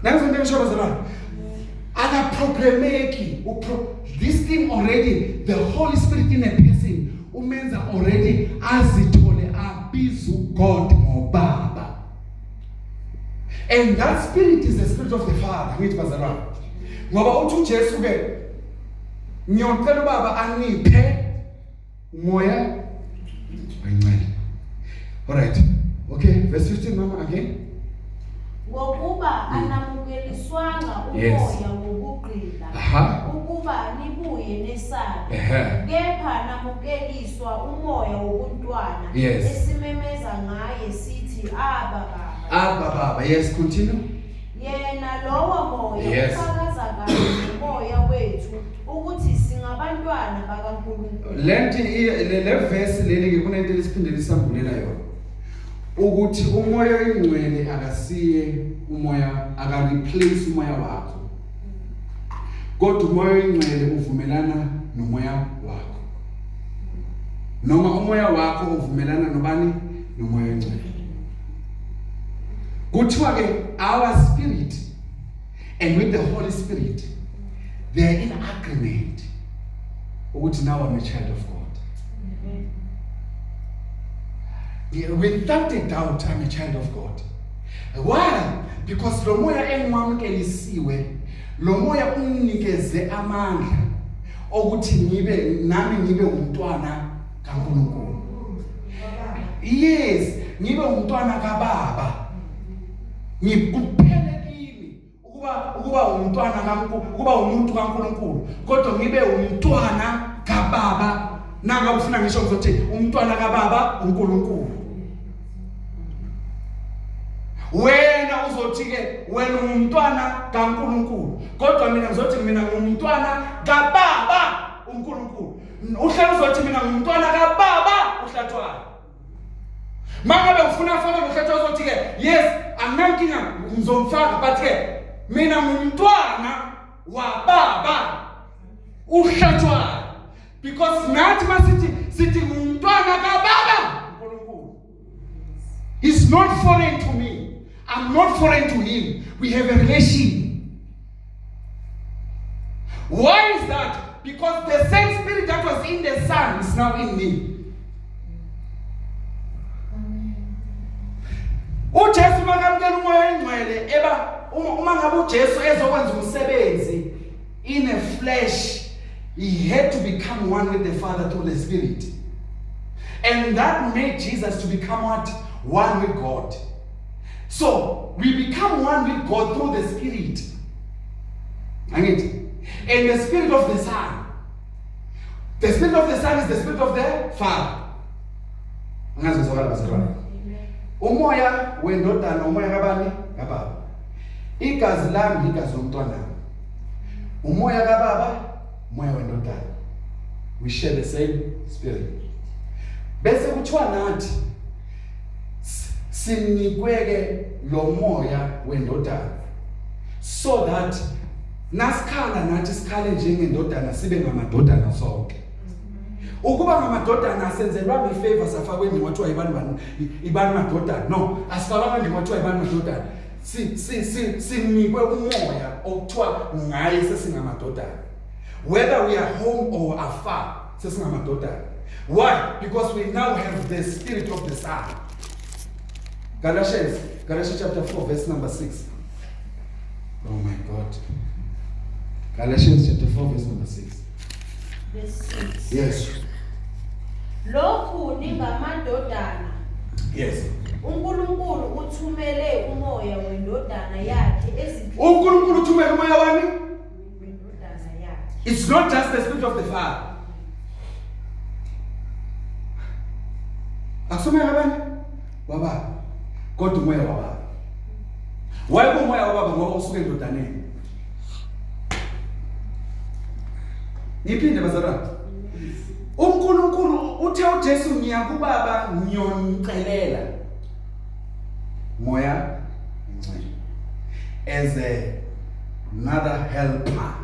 Nanzo into engisho, bazalwane, akaprogrameki. This thing already, the Holy Spirit in a person umenza already azithole abiza uGod ngobaba, and that spirit is the spirit of the Father. Ngithi bazalwane, ngoba uthi uJesu ke, ngiyocela ubaba aniphe umoya oyingcwele. All right, okay, verse 15, mama, again. Ngokuba anamukeliswanga umoya wobugqila ukuba nibuye nesabe, kepha namukeliswa umoya wobuntwana esimemeza ngaye sithi, Aba, Baba. Abba Baba. Yes, continue. Yena lowo moya ufakaza kanye nomoya wethu ukuthi singabantwana bakaNkulunkulu. Lento le verse leli ke kunento lesiphinde lisambulela yona, ukuthi umoya oyingcwele akasiye umoya, aka replace umoya wakho, kodwa umoya oyingcwele uvumelana nomoya wakho, noma umoya wakho uvumelana nobani? Nomoya oyingcwele. Kuthiwa ke our spirit and with the Holy Spirit, they are in agreement ukuthi now I'm a child of God. Yeah, without a doubt I'm a child of God. Why? Because lo moya engiwamukelisiwe, lo moya unginikeze amandla okuthi ngibe nami ngibe umntwana kaNkulunkulu. Yes, ngibe umntwana kaBaba. Ngikuphele kimi ukuba umntwana kaNkulunkulu, ukuba umuntu kaNkulunkulu, kodwa ngibe umntwana kaBaba. Nangabe ufuna ngisho ngizothi umntwana kaBaba uNkulunkulu. Wena uzothi ke wena ungumntwana kaNkulunkulu, kodwa mina ngizothi mina ngumntwana kaBaba uNkulunkulu. Uhlelo uzothi mina ngumntwana kaBaba uHlatshwayo. Mangabe ufuna afake noHlatshwayo, uzothi ke yes, anginankinga, ngizomfaka, but ke mina ngumntwana wababa uHlatshwayo, because nathi masithi sithi ngumntwana kaBaba uNkulunkulu. It's not foreign to me. I'm not foreign to him. We have a relation. Why is that? Because the same spirit that was in the Son is now in me. uJesu makamkela umoya oyingcwele eba uma ngabe uJesu ezokwenza umsebenzi in a flesh, he had to become one with the Father through the Spirit, and that made Jesus to become what? One with God. So we become one with God through the Spirit, angithi? And the Spirit of the Son, the Spirit of the Son is the Spirit of the Father. Angazi ngizwakala, bazalwane. Umoya wendodana umoya kabani? Kababa. Igazi lami igazi lomntwana. Umoya kababa, umoya wendodana, we share the same spirit. Bese kuthiwa nathi sinikweke lo moya wendodana so that nasikhala nathi sikhale njengendodana, sibe ngamadodana sonke. Ukuba ngamadodana asenzelwanga ifavor, safakwe endlini kwathiwa ibani bani ibani madodana. No, asifakwanga endlini kwathiwa ibani madodana. Si si si sinikwe umoya okuthiwa ngaye sesingamadodana, whether we are home or afar, sesingamadodana. Why? Because we now have the Spirit of the Son. Galatians chapter 4 verse number 6. Oh my God. Galatians chapter 4 verse number 6. Verse 6. Yes. Lokhu ningamadodana. uNkulunkulu uthumele umoya wendodana yakhe ezinhliziyweni. UNkulunkulu uthumele umoya wani? Wendodana yakhe. It's not just the Spirit of the Father. Akusumoya kabani? Wababa. Kodwa umoya wababa. Why umoya wababa? Ngoba usuke endodaneni. Ngiphinde, bazalwane. uNkulunkulu uthe uJesu, "Ngiya kubaba ngiyonicelela moya ngcwele as a another helper."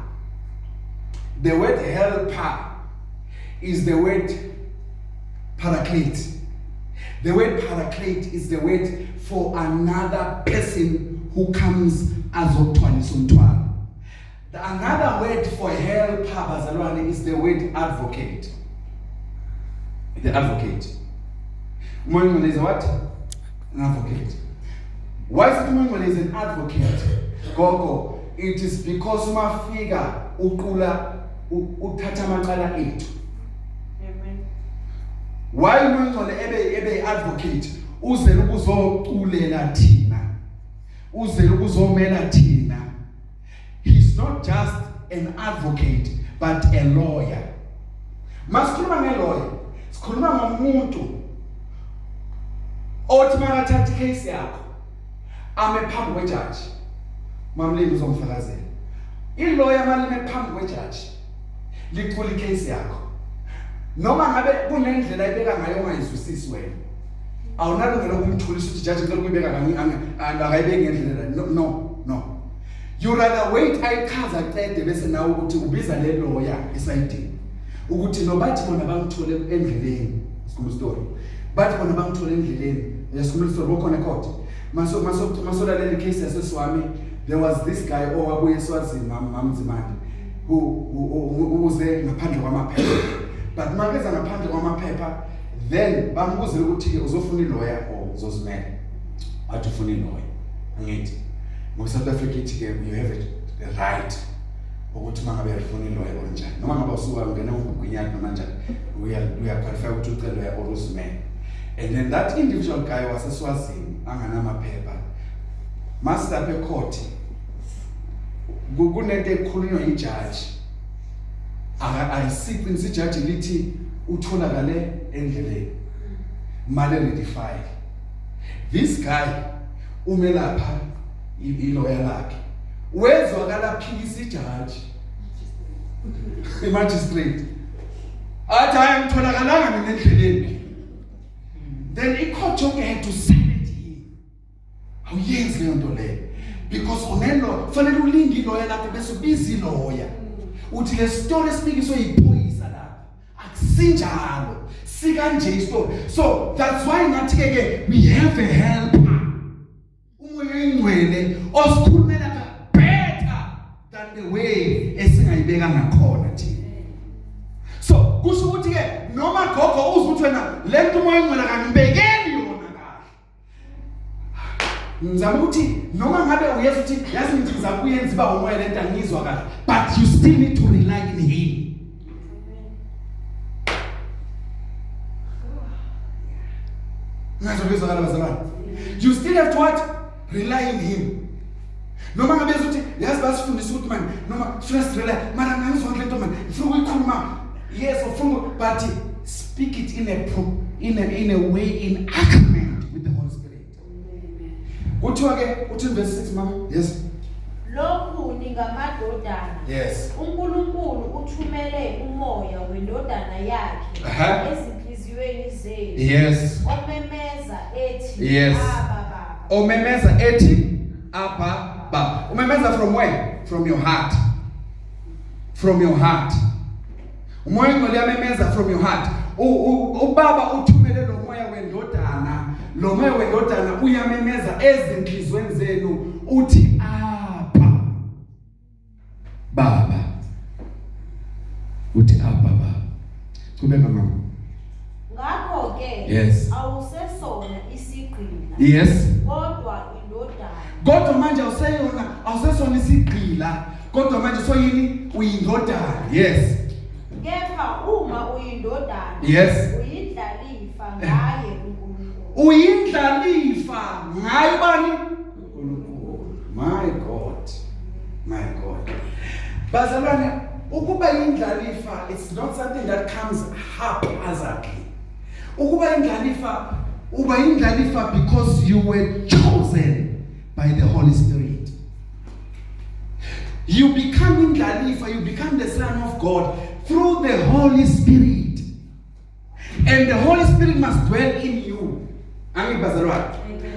The word helper is the word paraclete. The word paraclete is the word for another person who comes azokuthwalisa umthwalo. The another word for helper, bazalwane, is the word advocate. The advocate. Umoya Ongcwele is a what? An advocate. Why is it umoya Ongcwele is an advocate? Gogo, it is because mafika uqula uthatha amacala ethu. Amen. Why umoya Ongcwele ebe advocate? Uzele ukuzoculela thina. Uzele ukuzomela thina. He's not just an advocate but a lawyer. Masikhuluma ngelawyer, sikhuluma ngomuntu othi makathatha icase yakho ame phambi kwejaji. Mamlimi uzomfakazela. Ilawyer malime phambi kwejaji licula icase yakho. Noma ngabe kunendlela ibeka ngayo ongayizwisisi wena, awunalungelo lokumthulisa ukuthi, "Jaji, ngicela ukuyibeka kanye," akayibeki ngendlela. No, no, no. You rather wait ayichaza aqede, bese nawe ukuthi ubiza le lawyer esayidini ukuthi nobathi bona bangithole endleleni. Sikhuluma story, bathi bona bangithole endleleni. Yasikhuluma story bokhona ecourt. Maso maso masolalela icase yaseSwami, there was this guy owabuye eSwazini, Mamzimande, who uze ngaphandle kwamaphepha, but makeza ngaphandle kwamaphepha, then bambuzile ukuthi ke uzofuna ilawyer or uzozimela. Athi ufuna ilawyer, angithi? Ngoba South Africa ithi ke you have the right ukuthi uma ngabe ufuna ilawyer or njani, noma ngabe usuka ungena ugwinyani noma njani, uya qualify ukuthi ucele lawyer or uzimele. And then that individual guy waseSwazini anganamaphepha, masilapha ecourt kunento ekhulunywa ijaji, ayisiqinisa ijaji lithi utholakale endleleni male ready file. This guy ume lapha, ilawyer lakhe wezwakala phikisa ijaji, imagistrate, athi, "Hayi, ngitholakalanga mina endleleni." Then icourt yonke had to silent him. Awuyenzi leyo nto leyo because unelo fanele ulinde ilawyer lakho, bese ubiza ilawyer uthi le story esibikiswe yiphoyisa lapha akusinjalo, sikanje istory. So that's why ngathi ke we have a helper, umoya. Umoya ongcwele akangibekeli yona kahle. Ngizama ukuthi noma ngabe uyeza ukuthi yazi ngithi ngizama ukuyenza iba umoya lento angizwa kahle, but you still need to rely in him. Ngazo kuyezwakala bazalwane. You still have to what? Rely in him. Noma ngabe uthi yazi basifundisa ukuthi man noma sifuna sirely mara ngangizwa lento man ngifuna ukuyikhuluma. Yes, ufuna, but speak it in a in a in a way in agreement with the Holy Spirit. Kuthiwa ke uthi verse 6 mama. Yes. Lokhu ningamadodana. Yes. uNkulunkulu uthumele umoya wendodana yakhe ezinhliziyweni zenu. Yes. Omemeza ethi Yes. Abba Baba. Omemeza ethi Abba Baba. Umemeza from where? From your heart. From your heart. Umoya ongcwele uyamemeza from your heart. Ubaba uthumele lo moya wendodana. Lo moya wendodana uyamemeza ezinhlizweni zenu uthi Abba Baba. Uthi Abba Baba. Qhubeka mama. Ngakho ke Yes. awusesona isigqila Yes. kodwa indodana. Kodwa manje awuseyona, awusesona isigqila, kodwa manje soyini? Uyindodana. Yes. Kepha uma uyindodana, Yes. uyindlalifa ngaye uNkulunkulu. Uyindlalifa ngaye bani? uNkulunkulu. My God. My God. Bazalwane, ukuba indlalifa, it's not something that comes haphazardly. Ukuba indlalifa, uba indlalifa because you were chosen by the Holy Spirit. You become indlalifa, you become the son of God through the Holy Spirit. And the Holy Spirit must dwell in you. Angithi bazalwane.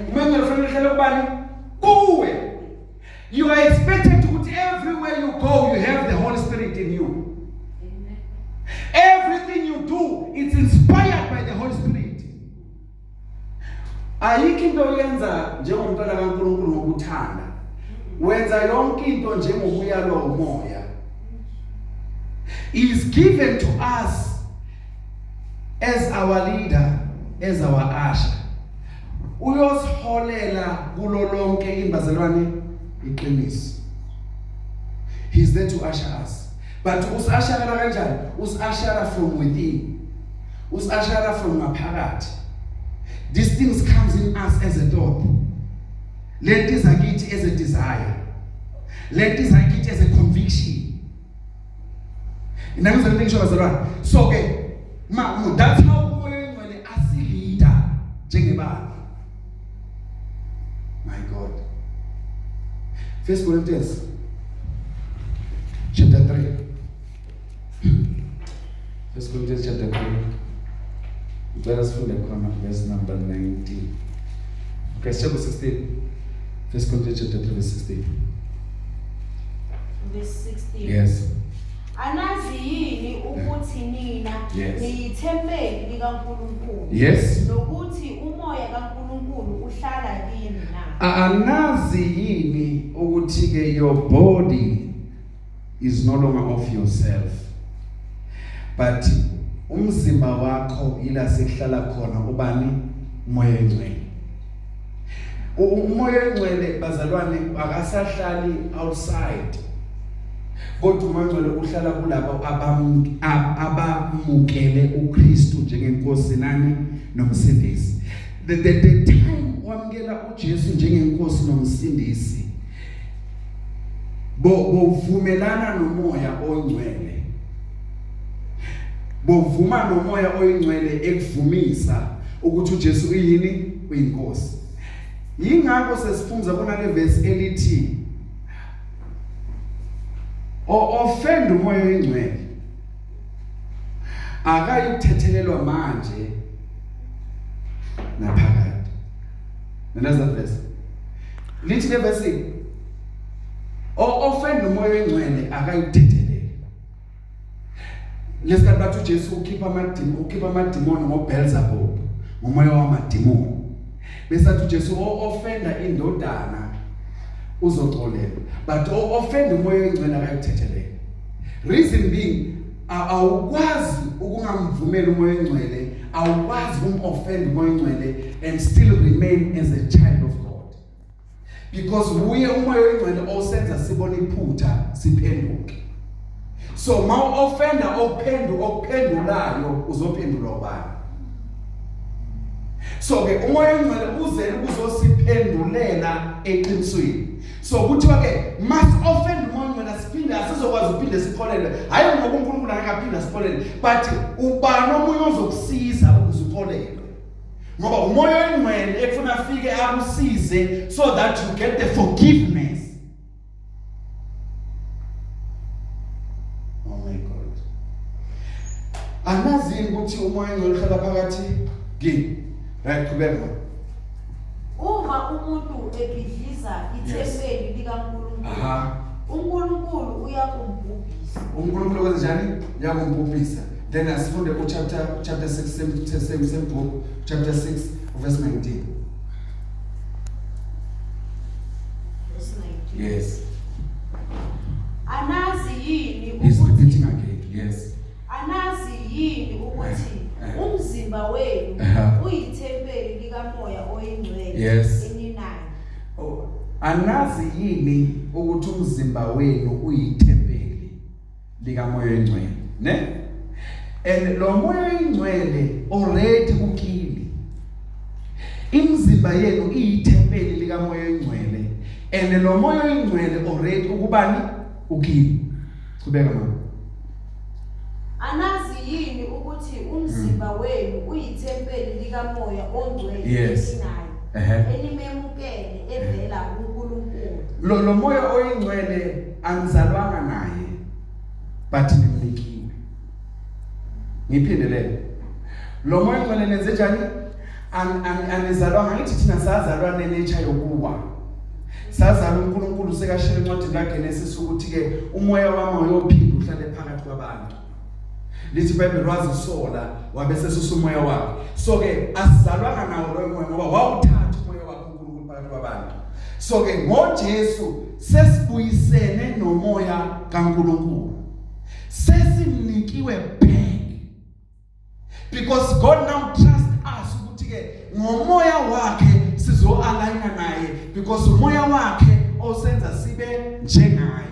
Umoya ongcwele ufanele uhlale kubani? Kuwe. You are expected to put everywhere you go, you have the Holy Spirit in you. Amen. Everything you do, it's inspired by the Holy Spirit. Ayikho into oyenza njengomntwana kaNkulunkulu ngokuthanda. Wenza yonke into njengokuyalwa umoya. He is given to us as our leader, as our usher. Uyosiholela kulo lonke imbazalwane iqiniso. He is there to usher us. But usi-ushera kanjani? Usi-ushera from within. Usi-ushera from ngaphakathi. These things comes in us as a thought. Lento iza kithi as a desire. Lento iza kithi as a conviction. Nangizwa into engisho bazalwane. So ke ma that's how umoya oyingcwele asileader njengebandla. My God. First Corinthians chapter 3. First Corinthians chapter 3. Ngicela sifunde khona verse number 19. Okay, chapter 16. First Corinthians chapter 3 verse 16. Verse 16. Yes. Anazi yini ukuthi nina Yes. niyithempeli likaNkulunkulu? Yes. Nokuthi umoya kaNkulunkulu uhlala kini na? Anazi yini ukuthi ke your body is no longer of yourself, but umzimba wakho ila sekuhlala khona ubani? Umoya oyingcwele. Umoya oyingcwele bazalwane akasahlali outside, kodwa umoya oyingcwele uhlala kulabo abamukele uKristu njengenkosi nani nomsindisi. The time wamukela uJesu njengenkosi nomsindisi, bovumelana nomoya oyingcwele, bovuma nomoya oyingcwele ekuvumisa ukuthi uJesu uyini? Uyinkosi. Yingakho sesifunza kunale verse elithi o offend umoya oyingcwele akayikuthethelelwa manje naphakade. Nalazi that verse lithi le verse o offend umoya oyingcwele akayikuthethelela. Lesikhathi bathi uJesu ukhipha amadimoni, ukhipha amadimoni ngoBeelzebub, ngomoya wamadimoni. Bese athi uJesu o offenda indodana uzoxolelwa, but o offend umoya oyingcwele akayikuthethelela. Reason being, awukwazi ukungamvumeli umoya oyingcwele Awukwazi ukum-offend uMoya oNgcwele and still remain as a child of God, because uye uMoya oNgcwele osenza sibone iphutha siphenduke. So mawu-offenda okuphendulayo, uzophendulwa ubani? So ke uMoya oNgcwele uzele ukuzosiphendulela eqinisweni. So kuthiwa ke must offend uMoya oNgcwele, asiphinde, asizokwazi ukuphinde sipholelwe. Hayi ngoba uNkulunkulu angeke aphinde asipholele, but ubani omunye ozokusiza ukuze upholelwe? Ngoba uMoya oNgcwele ekufuna afike akusize so that you get the forgiveness. Oh my God, anazi ukuthi uMoya oNgcwele uhlala phakathi kini? Right, qhubeka. Uma umuntu ebhidliza ithempeli likaNkulunkulu, uNkulunkulu uyakumbhubhisa. UNkulunkulu kwenze njani? Uyakumbhubhisa. Then asifunde uchapter 6, same book, chapter 6 verse 19. Verse 19. Yes. Anazi yini He's ukuthi repeating again. Yes. Anazi yini ukuthi umzimba wenu uyithempeli likaMoya oyiNgcwele eninayo? Oh, anazi yini ukuthi umzimba wenu uyithempeli likaMoya oyiNgcwele, ne? And lo Moya oyiNgcwele already ukini. Imizimba yenu iyithempeli likaMoya oyiNgcwele, and lo Moya oyiNgcwele already ukubani? Ukini. Qhubeka, mama. Anazi yini ukuthi umzimba wenu uyithempeli likaMoya oNgcwele eninayo, enimemukele evela kuNkulunkulu? Lo Moya oyiNgcwele anizalwanga naye, but nimnikiwe. Ngiphindele, lo Moya oNgcwele nenze njani? Anizalwanga. Ngithi thina sazalwa nenature yokuwa, sazalwa uNkulunkulu sekashela encwadini kaGenesis ukuthi ke umoya wami uyophinda uhlale phakathi kwabantu. Lithi iBhayibheli wazisola, wabe sesusa umoya wakhe. So ke asizalwanga nawo loyo moya, ngoba wawuthatha umoya wakhe uNkulunkulu phakathi kwabantu. So ke ngoJesu sesibuyisene nomoya kaNkulunkulu, sesimnikiwe back, because God now trust us ukuthi ke ngomoya wakhe sizo-aligna naye, because umoya wakhe osenza sibe njengaye.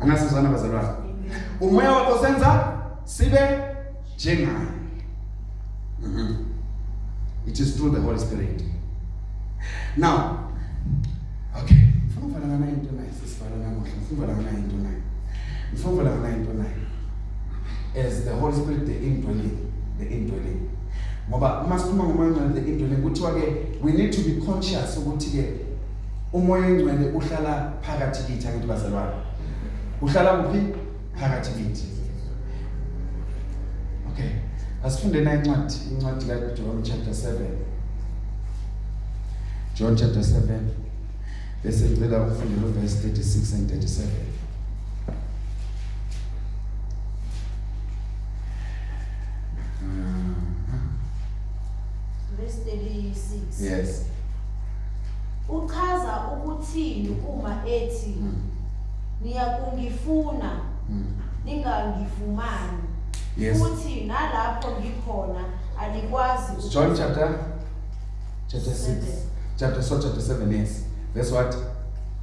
Angasizwana, bazalwane? Umoya wakhe osenza sibe njengaye. It is through the Holy Spirit. Now, okay, ngifuna ukuvala ngana into nayo, sisivala namuhla. Ngifuna ukuvala ngana into nayo, ngifuna ukuvala ngana into nayo as the Holy Spirit, the indwelling, the indwelling. Ngoba uma sikhuluma ngoMoya oNgcwele, the indwelling, kuthiwa ke we need to be conscious ukuthi ke uMoya oNgcwele uhlala phakathi kithi. Angithi, bazalwane, uhlala kuphi? Phakathi kithi. Okay, asifunde na incwadi kaJohn chapter 7, John chapter 7, bese ngicela ukufundela uverse 36 and 37. Verse 36. Yes. Uchaza ukuthini uma ethi, "Niyakungifuna ningangifumani, futhi nalapho ngikhona anikwazi John chapter 6. Seven. Chapter 7, yes, verse what?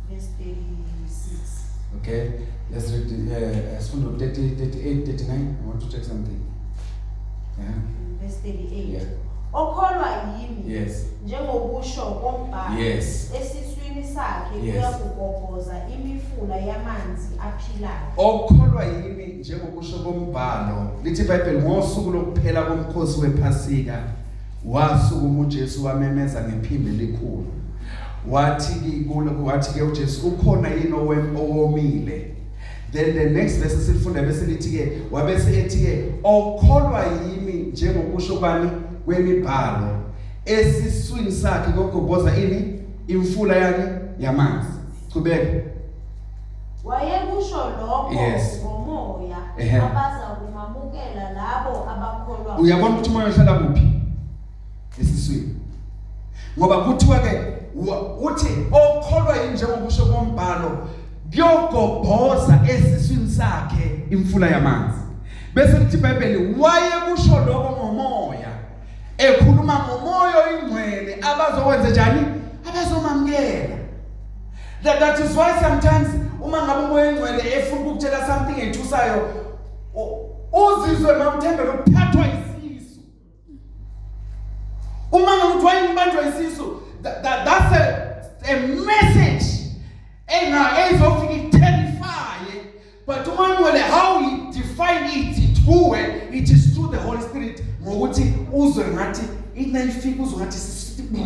Verse 36. Okay, let's read sifundo 30, 38, 39. I want to check something. Yeah. Verse 38. Yeah. Okholwa yimi, njengokusho kombhalo, esiswini sakhe kuyakugobhoza imifula yamanzi aphilayo. Okholwa yimi, njengokusho kombhalo. Lithi iBhayibheli ngosuku lokuphela komkhosi wePhasika, wasukuma uJesu wamemeza ngephimbo elikhulu, wathi kulo, wathi ke uJesu, "Ukhona yini owomile?" Then the next verse sifunda bese lithi ke, wabese ethi ke, "Okholwa yimi, njengokusho kwani? Kwemibhalo, esiswini sakhe kogobhoza ini? Imfula yani? Yamanzi." Qhubeka. Wayekusho lokho ngoMoya abaza kumamukela labo abakholwa. Uyabona ukuthi umoya uhlala kuphi? Esiswini. Ngoba kuthiwa ke uthi okholwa yini, njengokusho kombhalo, kuyogobhoza esiswini sakhe imfula yamanzi. Bese lithi iBhayibheli wayekusho lokho ngomoya, ekhuluma ngomoya oyingcwele abazokwenza njani? Abazomamukela. That is why sometimes uma ngabe umoya oyingcwele efuna ukukutshela something ethusayo, uzizwe mamthembele ukuphathwa isisu. Uma ngabe kuthiwa ngibanjwa isisu, that's a message enga ezofika iterrify. But uma ngcwele, how he define it kuwe, it is through the Holy Spirit, ngokuthi uzwe ngathi inayifika, uzwe ngathi sisithi,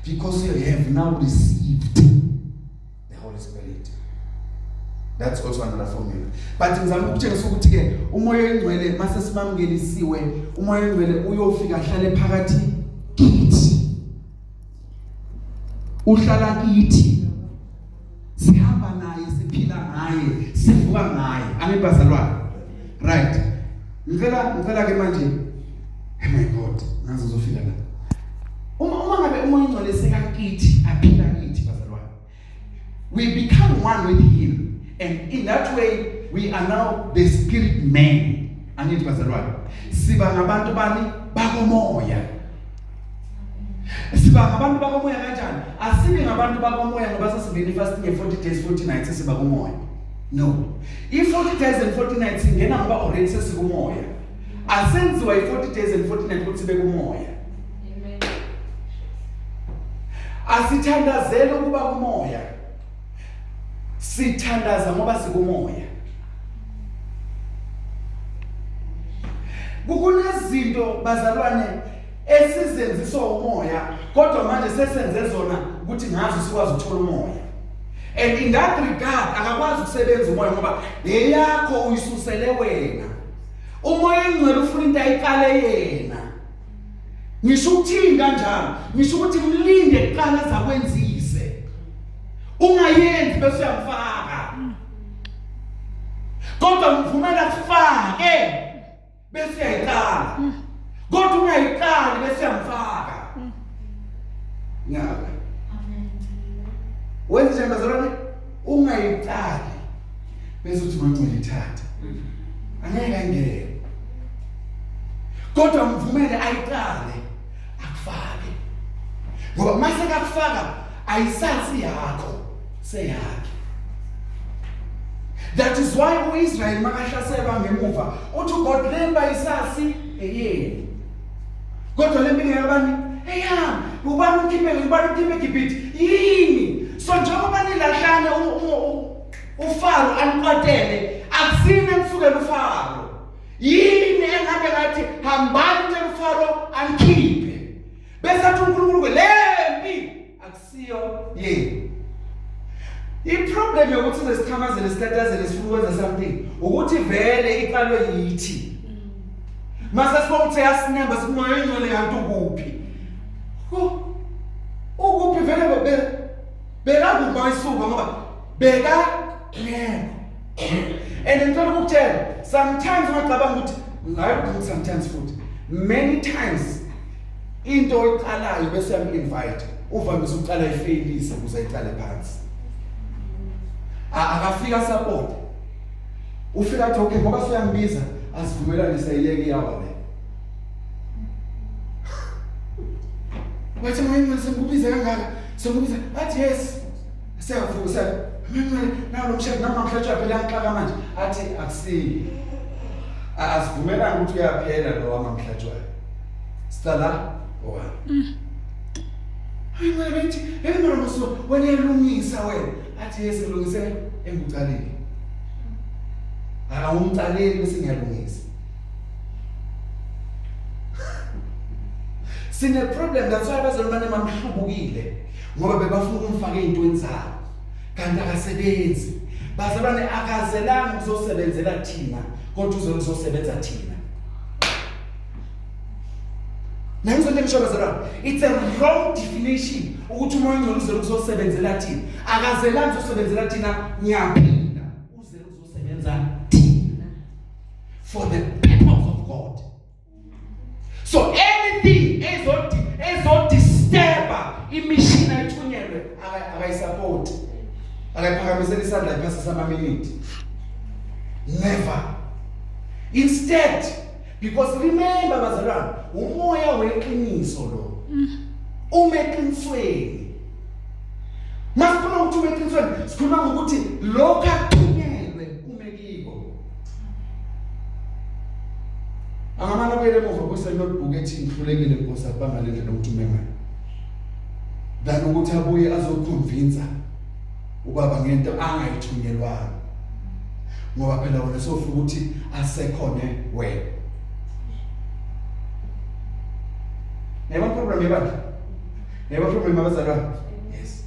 because you have now received the Holy Spirit. That's also another formula, but ngizama ukutshengisa ukuthi ke umoya oyingcwele, mase simamukelisiwe, umoya oyingcwele uyofika ahlale phakathi kithi, uhlala kithi, sihamba naye, siphila ngaye, sivuka ngaye. Amen bazalwane. Right, ngicela ke manje, oh my God, ngaze ngizofika la. Uma ngabe umoya oyingcwele sekakithi, aphila kithi bazalwane, we become one with him, and in that way we are now the spirit man. Angithi bazalwane, siba ngabantu bani? Bakomoya. Siba ngabantu bakomoya kanjani? Asibi ngabantu bakomoya ngoba sesingena ifasting ye 40 days 40 nights, siba kumoya. No, i 40 days and 40 nights ingena ngoba already sesikumoya. Asenziwa i 40 days and 40 nights ukuthi sibe kumoya. Amen. Asithandazeli ukuba kumoya, sithandaza ngoba sikumoya. Kunezinto bazalwane esizenziswa umoya, kodwa manje sesenze zona ukuthi ngazo sikwazi ukuthola umoya, and in that regard akakwazi ukusebenza umoya ngoba eyakho uyisusele wena. Umoya engcwele ufuna into ayiqale yena. Ngisho ukuthini kanjalo? Ngisho ukuthi mlinde kuqala azakwenzise, ungayenzi bese uyamfaka, kodwa mvumela kufake bese uyayiqala, kodwa ungayiqali bese uyamfaka. Ngiyaka wenze njani bazalwane? Ungayiqali bese uthi mangcwele ithatha, angeke angene, kodwa mvumele ayiqale akufake, ngoba mase kakufaka ayisasi yakho, seyakhe. That is why uIsrael makahlaselwa ngemuva uthi God, lemba isasi eyenu, kodwa lempi ngeyabani? Eyami. Ubani umkhiphe? Ubani umkhiphe eGibhithe? Yini? So njengoba nilahlane, uFaro anikwatele, akusini enisukela uFaro. Yini engabe ngathi hambani nje uFaro anikhiphe? Bese athi uNkulunkulu ke, lempi akusiyo yenu. I-problem yokuthi size sitatazele sifuna ukwenza something ukuthi vele iqalwe yithi. Mase sibona ukuthi yasinemba, sikumoya oyingcwele, kanti ukuphi? Ukuphi vele? Bekakuphi isuka? Ngoba beka ngekho. And ngicela ukukutshela, sometimes ungacabanga ukuthi, hayi ukuthi sometimes, futhi many times, into oyiqalayo bese uyam-invite, uvamise ukuqala ifeyilise ukuze ayiqale phansi. Akafika support, ufika athi okay, ngoba suyambiza, asivumelane, siyayiyeka, iyawa le. Wathi manje sengikubize kangaka, sengikubize, athi yes, siyavuka manje nalo mshado noma mhlatshwa phela ngixaka manje, athi akusiyi, asivumelani ukuthi uyaphela lo wamamhlatshwayo, sicala owami. Hayi manje bethi, hey mara muso wena uyalungisa wena, athi yes, ngilungise engikucalile, akawumcaleli bese ngiyalungisa. Sine problem. That's why abazalwane bamhlubukile, ngoba bebafuna ukumfaka ezintweni zabo kanti akasebenzi bazalwane. Akazelanga ukuzosebenzela thina, kodwa uzokuzosebenza thina. Nangizonto ngisho bazalwane, it's a wrong definition ukuthi umoya ongcwele uzele ukuzosebenzela thina. Akazelanga ukuzosebenzela thina, ngiyaphinda, uzele ukuzosebenza thina for the purpose of God. So anything ezodisturba imission ayithunyelwe, akayisupport, akayiphakamisela isandla, iphasisa amaminiti, never. Instead, because remember bazalwane, umoya weqiniso lo. Uma eqinisweni. Masikhuluma ukuthi uma eqinisweni, sikhuluma ngokuthi lokho akuthunyelwe ume kiko. Angamane abuyele emuva kuse notebook ethi ngihlulekile Nkosi akubanga le ndlela ukuthi ume ngayo. Than ukuthi abuye azoconvince ubaba ngento angayithunyelwanga. Ngoba phela wena sofuna ukuthi asekhone wena. Niyabona problem yebandla? Niyabona problem yabazalwane? Yes.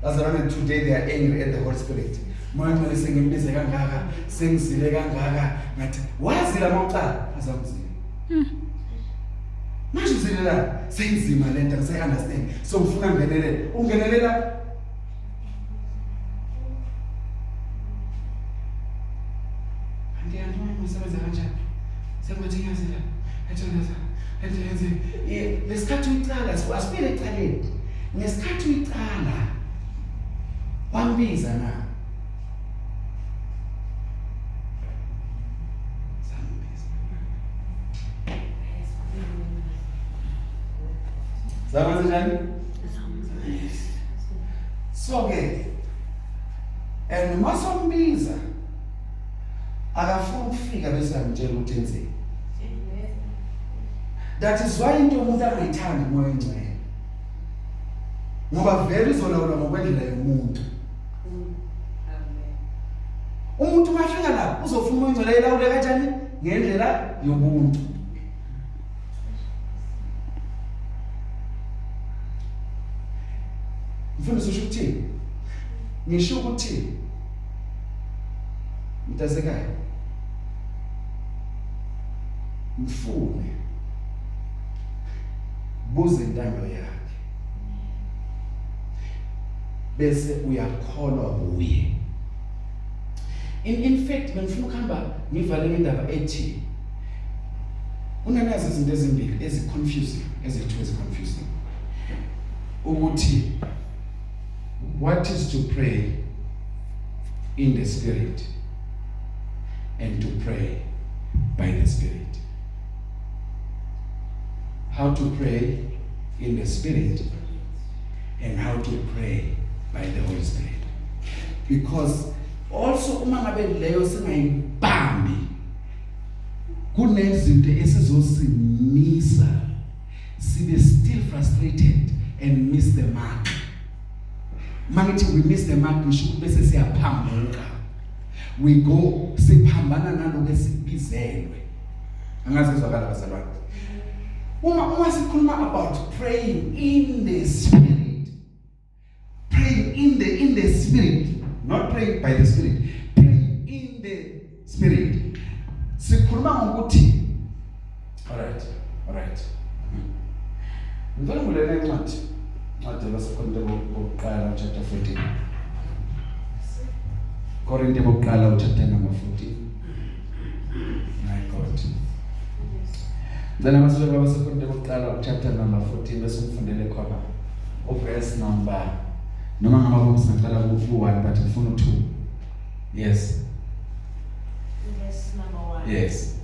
Bazalwane today they are angry at the Holy Spirit. Moya ngcwele sengimbize kangaka, sengizile kangaka, ngathi wazila mawucala azamzila. Manje uzilela seyinzima lento ngisayi understand. So ngifuna ngenelele. Ungenelela Anti anti mama usebenza kanjani? Sengathi ngiyazila. Ethandaza. Lento yenze. Lesikhathi uyicala asibuyele ecaleni. Ngesikhathi uyicala wambiza na? Sambiza. Zama njani? Yes. So ke and masombiza akafuni ukufika bese amtshela ukuthi enzeni. That is why into umuntu angayithandi umoya ongcwele. Ngoba vele uzolawula ngokwendlela yomuntu. Umuntu uma afika lapho uzofuna umoya ongcwele ayilawule kanjani? Ngendlela yobuntu. Mfundisi usho ukuthini? Ngisho ukuthi mntasekhaya mfune buze intando yakhe bese uyakholwa kuye. In fact bengifuna ukuhamba ngivale ngendaba ethi kunanazi izinto ezimbili ezi confusing, ezithu ezi confusing ukuthi what is to pray in the spirit and to pray by the spirit. How to pray in the spirit and how to pray by the Holy Spirit. Because also uma ngabe leyo singayibambi kunezinto esizosimisa sibe still frustrated and miss the mark. Mangithi we miss the mark ngisho ukuthi bese siyaphambuka. We go siphambana naloko esikubizelwe. Angazi izwakala bazalwane. Uma sikhuluma about praying in the spirit, praying in the spirit, not praying by the spirit, praying in the spirit. Sikhuluma ngokuthi all right, all right. Ngicela ngivulele incwadi. Incwadi yabaseKorinte bokuqala chapter 14. Korinte bokuqala chapter number 14. My God. Ngicela masifike kwabaseKorinte bokuqala chapter number 14 bese ngifundele khona uverse number noma ngaba singaqala ku-1 but ngifuna u-2. Yes. Verse number 1. Yes.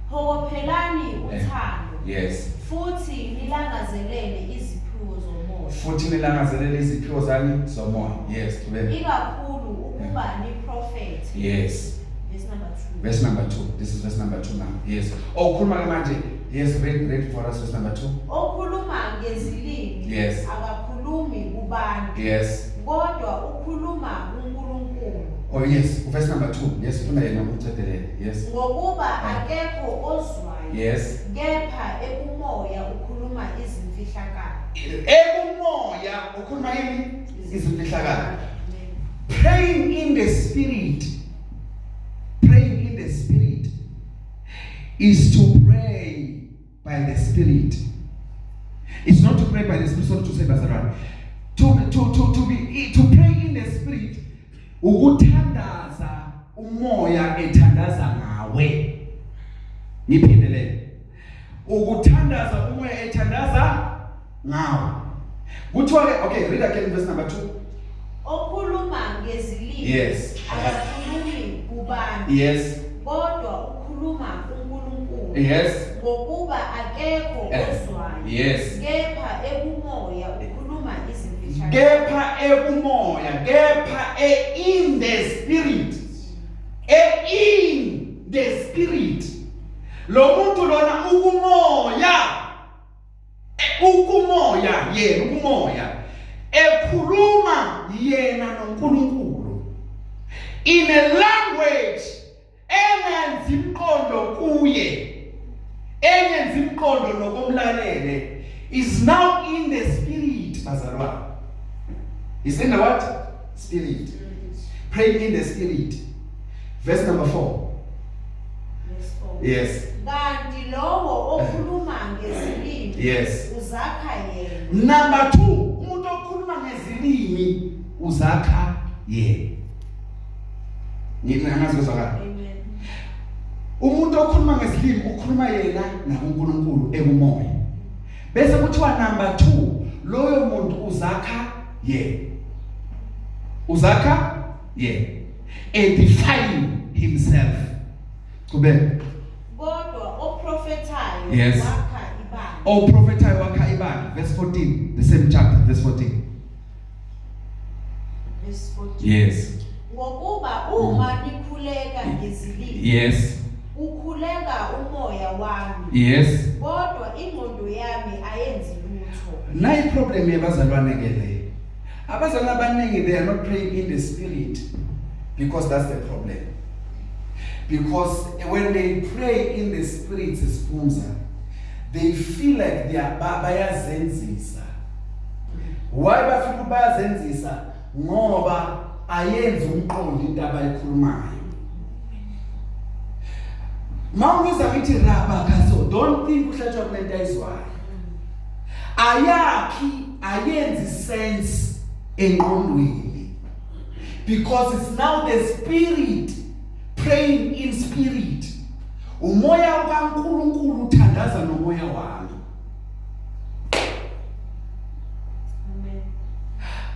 Phokophelani uthando. Yes. Futhi nilangazelele iziphiwo zomoya. Futhi nilangazelele iziphiwo zani zomoya. Yes, qhubeka. Ikakhulu ukuba niprofethe. Yes. Verse number 2. Verse number 2. This is verse number 2 now. Yes. Oh, ukhuluma ke manje. Yes, read for us verse number 2. Okhuluma ngezilimi Yes. akakhulumi kubantu. Yes. Kodwa ukhuluma kuNkulunkulu. Oh yes, verse number 2. Yes, ufuna yena umcedelele. Yes. Ngokuba akekho ozwayo. Yes. Kepha ekumoya ukhuluma izimfihlakalo. Ekumoya ukhuluma yini? Izimfihlakalo. Praying in the spirit. Praying in the spirit is to pray by the spirit. It's not to pray by the spirit, sorry to say bazalwane. To pray in the spirit ukuthandaza umoya ethandaza ngawe. Ngiphindelele. Ukuthandaza umoya ethandaza ngawe. Kuthiwa ke okay, read again verse number 2. Okhuluma ngezilimi Yes. akakhulumi kubantu. Yes. Kodwa ukhuluma uNkulunkulu. Yes. Ngokuba akekho ozwayo. Yes. Kepha ekumoya ukhuluma izimfihlakalo. Kepha ekumoya, kepha in the spirit. In the spirit. Lo muntu lona ukumoya. Ukumoya yena, ukumoya. Ekhuluma yena noNkulunkulu. In a language engenzi imqondo kuye, engenzi imqondo nokomlalele, is now in the spirit, bazalwane. Is in the what? Spirit. Praying in the spirit. Verse number 4. Verse 4. Yes. Kanti lowo okhuluma ngezilimi Yes. uzakha yena. Number 2, umuntu okhuluma ngezilimi uzakha yena. Ngingazi kwezwakala. Amen. Umuntu okhuluma ngezilimi ukhuluma yena nakuNkulunkulu ekumoya. Bese kuthiwa number 2, loyo muntu uzakha yena. Uzakha yena. Edifying himself. Qhubeka. Kodwa oprofethayo Yes. wakha ibandla. Oprofethayo wakha ibandla. Verse 14, the same chapter, verse 14. Verse 14. Yes. Ngokuba uma nikhuleka ngezilimi Yes. ukhuleka umoya wami. Yes. Kodwa ingqondo yami ayenzi lutho. Nayi problem yabazalwane ke le. Abazalwane abaningi they are not praying in the spirit because that's the problem. Because when they pray in the spirit, Siphumza, they feel like they are bayazenzisa. Why bafika bayazenzisa? Ngoba ayenzi umqondo into abayikhulumayo. Mawungiza ngithi raba khaso, don't think uhlatshwa kulento ayizwayo. Ayakhi, ayenzi sense engqondweni. Because it's now the spirit praying in spirit. Umoya kaNkuluNkulu uthandaza nomoya wami. Amen.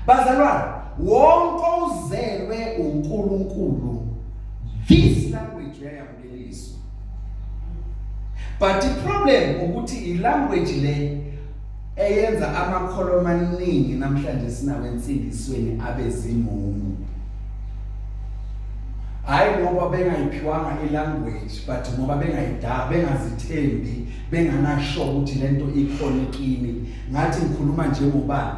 Bazalwane, wonke ozelwe uNkulunkulu, this language uyayamukeliswa. But the problem ukuthi ilanguage le eyenza amakholwa amaningi namhlanje sinawo ensindisweni abezimumu. Hayi ngoba bengayiphiwanga ilanguage, but ngoba bengayida, bengazithembi, benganasho ukuthi lento ikhona kimi. Ngathi ngikhuluma njengobani?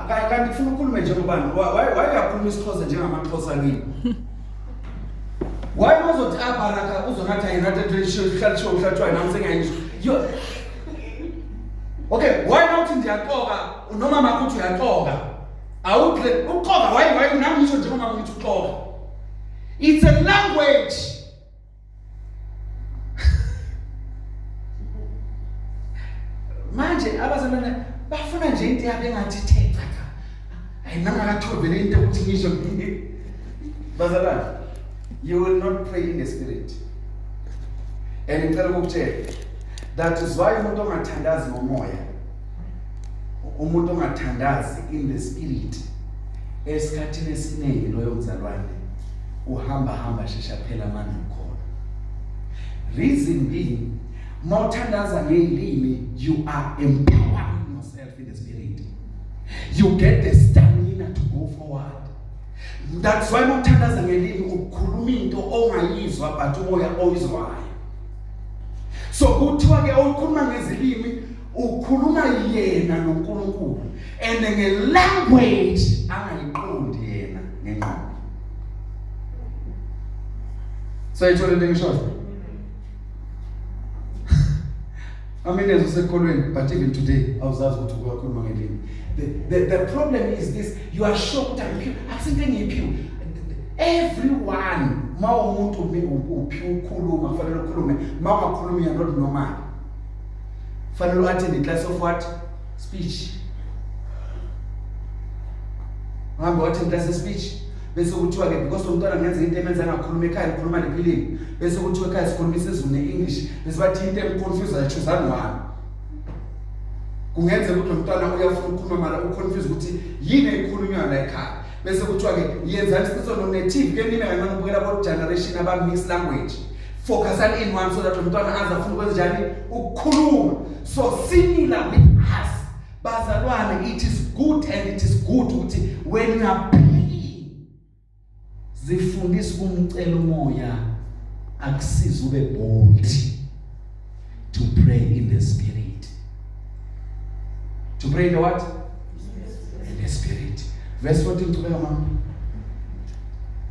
Kanti ufuna ukukhuluma njengobani? Why uyakhuluma isiXhosa njengamaXhosa kini? Why uzothi abaraka uzonathi ayinathe isho ihlalisho uhlatshwa nami sengiyayisho. Yo. Okay, why not ndiyaxoka noma makuthi uyaxoka? Awudle uxoka why nami ngisho njengoba ngithi uxoka. It's a language. Manje abazalwane bafuna nje into yabo engathi ithe cha. Hayi nami akathovele into ukuthi ngisho. Bazalwane, you will not pray in the spirit. And ngicela ukukutshela, that is why umuntu ongathandazi ngomoya, umuntu ongathandazi in the spirit, esikhathini esiningi loyo mzalwane uhamba hamba shesha phela amandla ukhona. Reason being, mawuthandaza ngezilimi, you are empowering yourself in the spirit. You get the stamina to go forward. That's why mawuthandaza ngelimi ukhuluma into ongayizwa but umoya oyizwayo. So kuthiwa ke ukhuluma ngezilimi ukhuluma yena noNkulunkulu and ngelanguage angayiqondi yena ngengqondo. So ithole into engishoyo. Amine usekholweni, but even today awuzazi ukuthi uyakhuluma ngelimi. The problem is this, you are shocked angiphiwe, akusinto engiyiphiwe. Everyone mawumuntu uphiwe ukukhuluma, kufanele ukhulume. Mawungakhulumi you are not normal. Fanele u-attend class of what? Speech. Uhambe u-attend class of speech. Bese kuthiwa ke because umntwana ngenza into emenza angakhuluma ekhaya, ukhuluma nephilini. Bese kuthiwa ekhaya sikhuluma isiZulu neEnglish. Bese bathi into emconfuse choose one. Kungenzeka ukuthi umntwana uyafuna ukukhuluma mara uconfuse ukuthi yini ekhulunywa la ekhaya. Bese kuthiwa ke yenzani isiqiniseko no-native ke nime kancane ubukela bo generation aba mixed language. Focusani in one so that umntwana aze afuna ukwenza njani ukukhuluma. So similar with us bazalwane, it is good and it is good ukuthi when you are praying, zifundisa ukumcela uMoya akusiza ube bold to pray in the spirit. To pray in the what? In the spirit. Verse 14, qhubeka mama.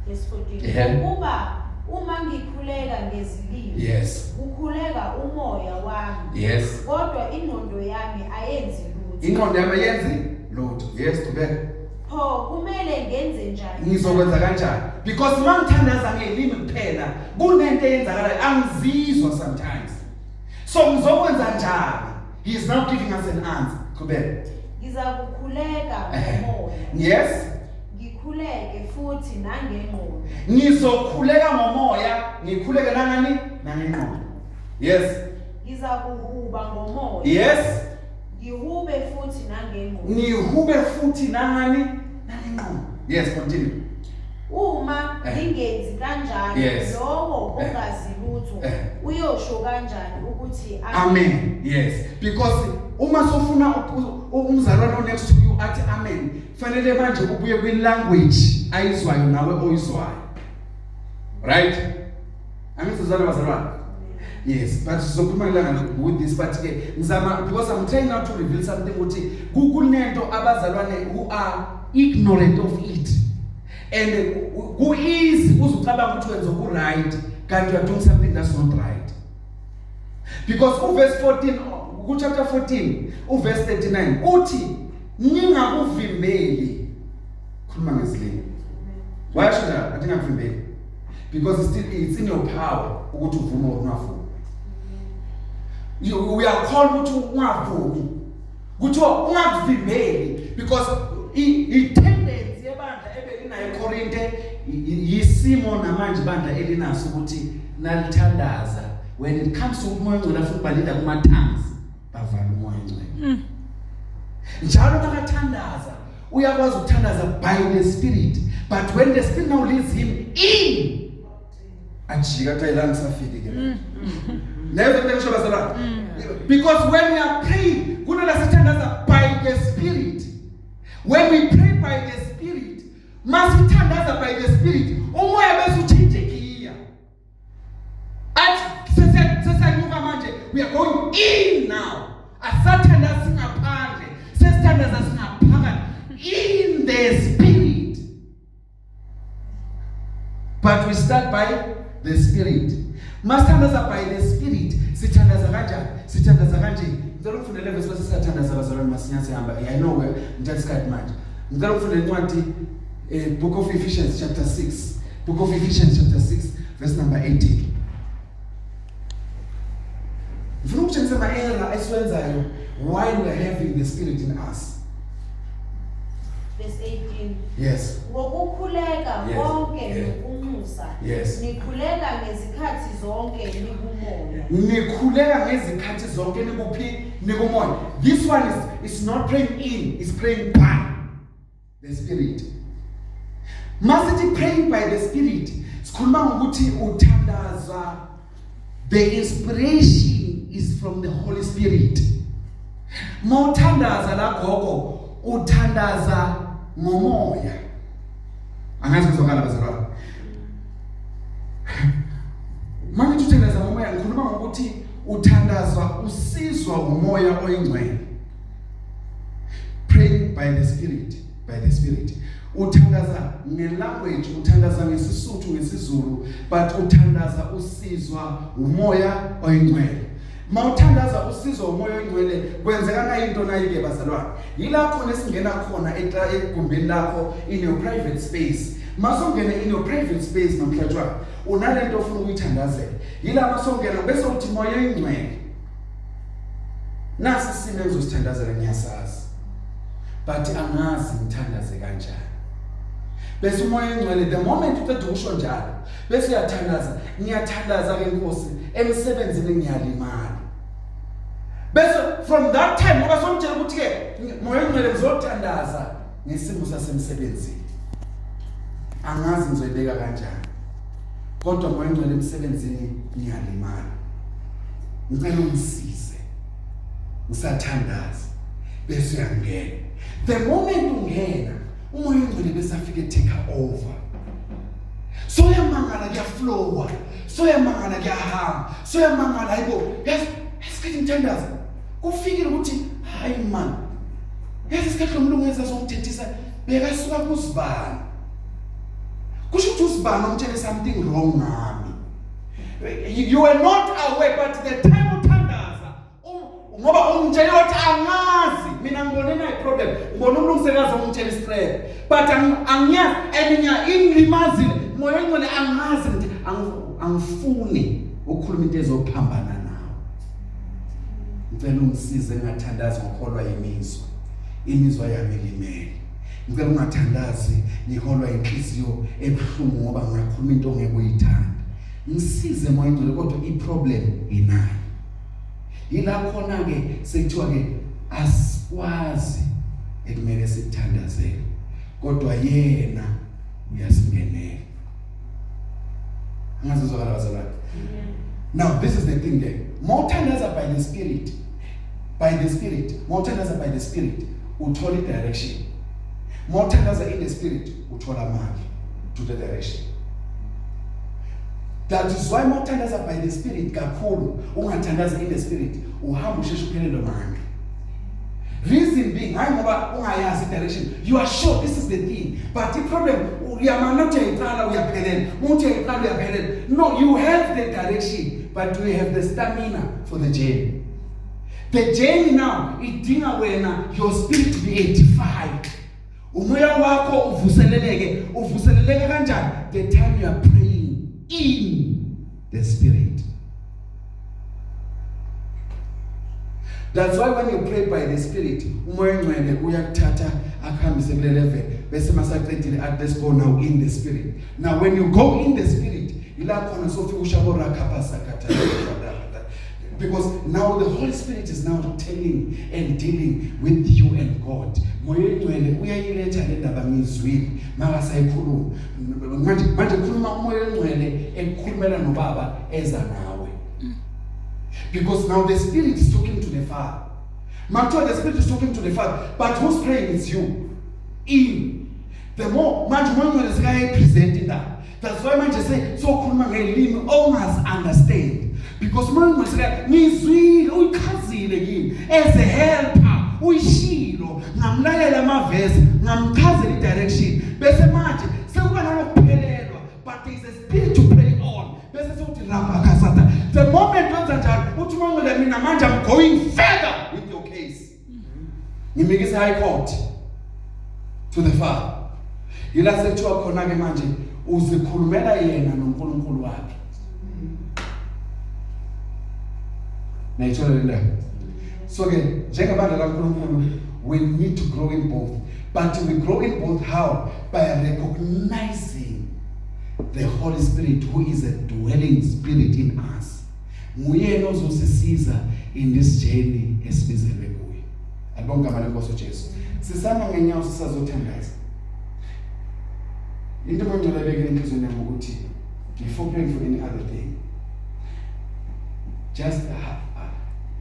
Verse 14. Ngokuba uma ngikhuleka ngezilimi, kukhuleka umoya wami, kodwa ingqondo yami ayenzi lutho. Ingqondo yami ayenzi lutho. Yes, qhubeka. Pho kumele ngenze njani? Ngizokwenza kanjani? Because uma ngithandaza ngelimi kuphela, kunento eyenzakalayo, angizizwa sometimes. So ngizokwenza njani? He is now giving us an answer. Qhubeka. Ngizakukhuleka ngomoya. Ngikhuleke futhi nangengqondo. Ngizokhuleka ngomoya, ngikhuleke nangani? Nangengqondo. Yes. Ngizakuhuba ngomoya. Ngihube futhi nangengqondo. Ngihube futhi nangani? Nangengqondo. Yes, continue. Uma ngingenzi kanjalo, lowo ongazi lutho uyosho kanjani ukuthi amen? Yes, because uma sofuna umzalwane o next to you athi amen, fanele manje ubuye kwi language ayizwayo nawe oyizwayo. Right? Angizuzana bazalwane. Yes, but sizokhuluma ilanga with this, but ke ngizama because I'm trying now to reveal something ukuthi kunento abazalwane who are ignorant of it. And ku easy uzucabanga ukuthi wenza ku right kanti you are doing something that's not right. Because u verse 14, ku chapter 14, u verse 39 uthi ningakuvimbeli khuluma ngezilimi. Wayasho njalo athi ningakuvimbeli because it's in your power ukuthi uvume or ungavumi. Uyakhona ukuthi ungavumi. Kuthiwa ungakuvimbeli because i tendency yebandla ebelinayo eKorinte yisimo namanje ibandla elinaso ukuthi nalithandaza, when it comes to uMoya oNgcwele afuna ukubalinda kuma tongues, bavala uMoya oNgcwele. Njalo nakathandaza uyakwazi ukuthandaza by the spirit, but when the spirit now leads him in, ajika athi la ngisafiki ke leyo nto ngisho bazalwane. Because when we are praying, kunala sithandaza by the spirit. When we pray by the spirit, masithandaza by the spirit, umoya bese utshintshe gear, athi sesiyanyuka manje, we are going in now. Asathandaza singaphandle, sesithandaza singaphakathi in the spirit. But we start by the spirit. Masithandaza by the spirit, sithandaza kanjani? Sithandaza kanje. Ngicela ukufundela verse bese siyathandaza bazalwane, masinya sihamba. I know ngithatha isikhathi manje. Ngicela ukufundela incwadi, Book of Ephesians chapter 6. Book of Ephesians chapter 6 verse number 18. Ngifuna ukutshengisa ama-error esiwenzayo while we are having the spirit in us. Verse 18. Yes. Ngokukhuleka konke nokunxusa, nikhuleka ngezikhathi zonke nikumoya. Nikhuleka ngezikhathi zonke nikuphi? Nikumoya. This one is not praying in, it's praying by the spirit. Masithi praying by the spirit, sikhuluma ngokuthi uthandaza, the inspiration is from the Holy Spirit. Mawuthandaza la gogo, uthandaza ngomoya. Angazi kuzwakala bazalwane. Mangithi uthandaza ngomoya, ngikhuluma ngokuthi uthandazwa usizwa uMoya oyiNgcwele. Praying by the spirit, by the spirit. Uthandaza ngelanguage, uthandaza ngesiSuthu, ngesiZulu, but uthandaza usizwa uMoya oyiNgcwele. Mawuthandaza usizwa uMoya oyiNgcwele, kwenzeka na into nayi ke bazalwane. Yila khona esingena khona egumbini lakho, in your private space. Masongena in your private space namhlanje, unalento ofuna ukuyithandazela. Yila masongena bese uthi Moya oyiNgcwele, nasi isimo engizosithandazela, ngiyasazi, but angazi ngithandaze kanjani. Bese uMoya oNgcwele, the moment uqeda ukusho njalo, bese uyathandaza, ngiyathandaza ke Nkosi, emsebenzini ngiyalimala. Bese from that time, ngoba somtshela ukuthi ke Moya oNgcwele ngizothandaza ngesimo sasemsebenzini, angazi ngizoyibeka kanjani. Kodwa Moya Ngcwele, emsebenzini ngiyalimala, ngicela ungisize ngisathandaza. Bese uyangena. The moment ungena, uMoya oNgcwele bese afike take over. So uyamangala, kuyaflowa. So uyamangala, kuyahamba. So uyamangala, hayibo, yazi isikhathi ngithandaza kufikile ukuthi hayi man, yazi isikhathi lo mlungu ezazongithethisa bekasuka kuzibani, kusho ukuthi uzibani omtshele something wrong ngami. You were not aware, but the time uthandaza, ngoba ungitshele wathi angazi mina, ngibone nayi problem, ngibona umlungisekazi ongitshela istrep, but angiyazi and ngiya ingilimazile. Moya Ongcwele, angazi ngithi angifuni ukukhuluma into ezophambana nawe, ngicela ungisize ngingathandazi ngokholwa imizwa, imizwa yami ilimele. Ngicela ungathandazi ngiholwa inhliziyo ebuhlungu, ngoba ngingakhuluma into ongeke uyithande. Ngisize, Moya Ongcwele, kodwa i-problem nginayo. Yila khona ke sekuthiwa ke asikwazi ekumele sikuthandazele, kodwa yena uyasingenela. Angazizwakala, bazalwane? Now this is the thing ke, mawuthandaza by the Spirit, by the Spirit, mawuthandaza by the Spirit uthola i-direction. Mawuthandaza in the Spirit uthola amandla to the direction. That is why mawuthandaza by the Spirit kakhulu, ungathandaza in the spirit, uhamba usheshe uphelelwe amandla. Reason being, hayi ngoba ungayazi direction, you are sure this is the thing, but the problem, uyamana uthi uyayiqala uyaphelela, uthi uyayiqala uyaphelela. No, you have the direction, but do you have the stamina for the journey? The journey now idinga wena, your spirit to be edified, umoya wakho uvuseleleke. Uvuseleleke kanjani? The time you are praying in the Spirit. That's why when you pray by the Spirit, uMoya Ongcwele uyakuthatha akuhambise kule level, bese masaqedile athi, "Let's go now in the Spirit." Now when you go in the Spirit, ila khona sofika ushabo rakhapha sakatha, because now the Holy Spirit is now telling and dealing with you and God. Moya Ongcwele uyayiletha le ndaba, ngizwile makasayikhuluma manje. Manje khuluma uMoya Ongcwele ekukhulumela noBaba eza nawe, because now the Spirit is talking to the Father. Makuthiwa the Spirit is talking to the Father, but who's praying? It's you. In the more manje uMoya Ongcwele sekayayipresent indaba. That's why manje se sokhuluma ngelimi ongazi understand, because uMoya Ongcwele seka ngizwile, uyichazile kimi as a helper, uyishilo, ngamlalela amavesi, ngamchazela i-direction, bese manje sekuba nalokuphelelwa, but there is a spirit to pray on. Bese sekuthi rabakasata. The moment wenza njalo, uthi uMoya Ongcwele, "Mina manje I'm going further with your case, ngimikise high court to the Father." Yila sekuthiwa khona ke manje uzikhulumela yena noNkulunkulu wakhe. Nayithola le ndaba? So ke njengebandla laNkulunkulu, we need to grow in both. But we grow in both how? By recognizing the Holy Spirit, who is a dwelling spirit in us. Nguyena ozosisiza in this journey esibizelwe kuyo. Alibonke igama leNkosi uJesu. Sisama ngenyawo, sisazothandaza. Into mangcwele ebeke enhliziyweni yami ukuthi before praying for any other thing, just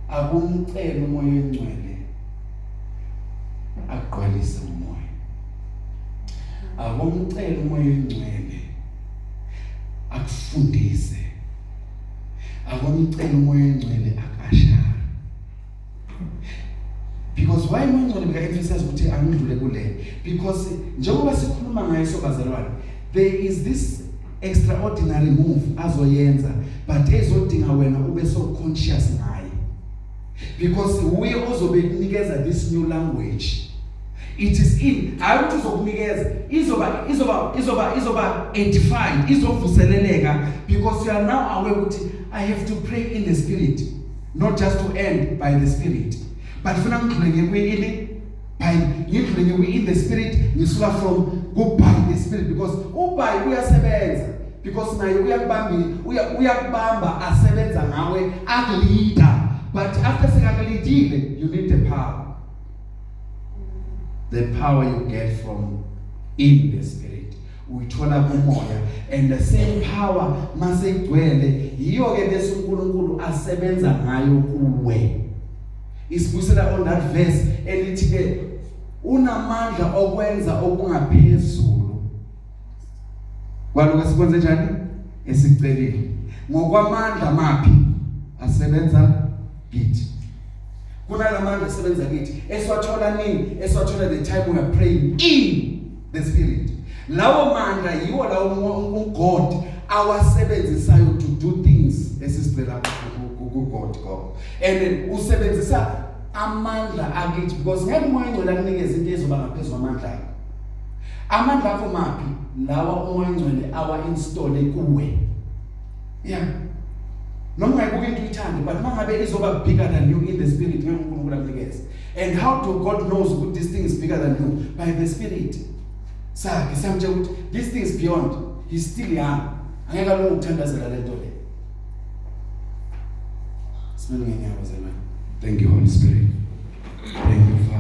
akumcela uMoya Ongcwele agcwalise umoya, akumcela uMoya Ongcwele akufundise, akumcela uMoya Ongcwele akuushera. Because why uMoya Ongcwele beka emphasize ukuthi angidlule kule? Because njengoba sikhuluma ngayo sobazalwane, there is this extraordinary move azoyenza, but ezodinga wena ube so conscious ngaye, because uye ozobe kunikeza this new language. It is in, hayi ukuthi uzokunikeza, izoba edified, izovuseleleka, because you are now aware ukuthi I have to pray in the Spirit, not just to end by the Spirit, but funa ngidlule ngekuyini by, ngidlule ngekwi in the Spirit, ngisuka from ku by the Spirit, because uby uyasebenza, because naye uyakubambile, uyakubamba, asebenza ngawe, akuleader. But after sekakuleadile, you need the power, the power you get from in the Spirit. Uyithola kumoya, and the same power maseyigcwele yiyo ke bese uNkulunkulu asebenza ngayo kuwe. Isibuyisela on that verse elithi ke unamandla okwenza okungaphezulu kwaloko esikwenze njani, esicelile, ngokwamandla maphi asebenza kithi. Kunalamandla asebenza kithi esiwathola nini? Esiwathola the time we are praying in the spirit. Lawo mandla yiwo lawo uGod awasebenzisayo to do things esisicela ku God. God and then usebenzisa amandla akithi, because ngeke uMoya oNgcwele akunikeze into ezoba ngaphezulu kwamandla akho. Amandla akho maphi? Lawa uMoya oNgcwele awa install kuwe. Yeah, noma ungayibuka into uyithande, but mangabe izoba bigger than you in the spirit, ngeke uNkulunkulu akunikeze. And how do God knows ukuthi this thing is bigger than you? By the spirit sakhe samtshela ukuthi this thing is beyond, he's still young, angeke alunge ukuthandazela lento le. Simele ngenyawo zemali. Thank you, Holy Spirit.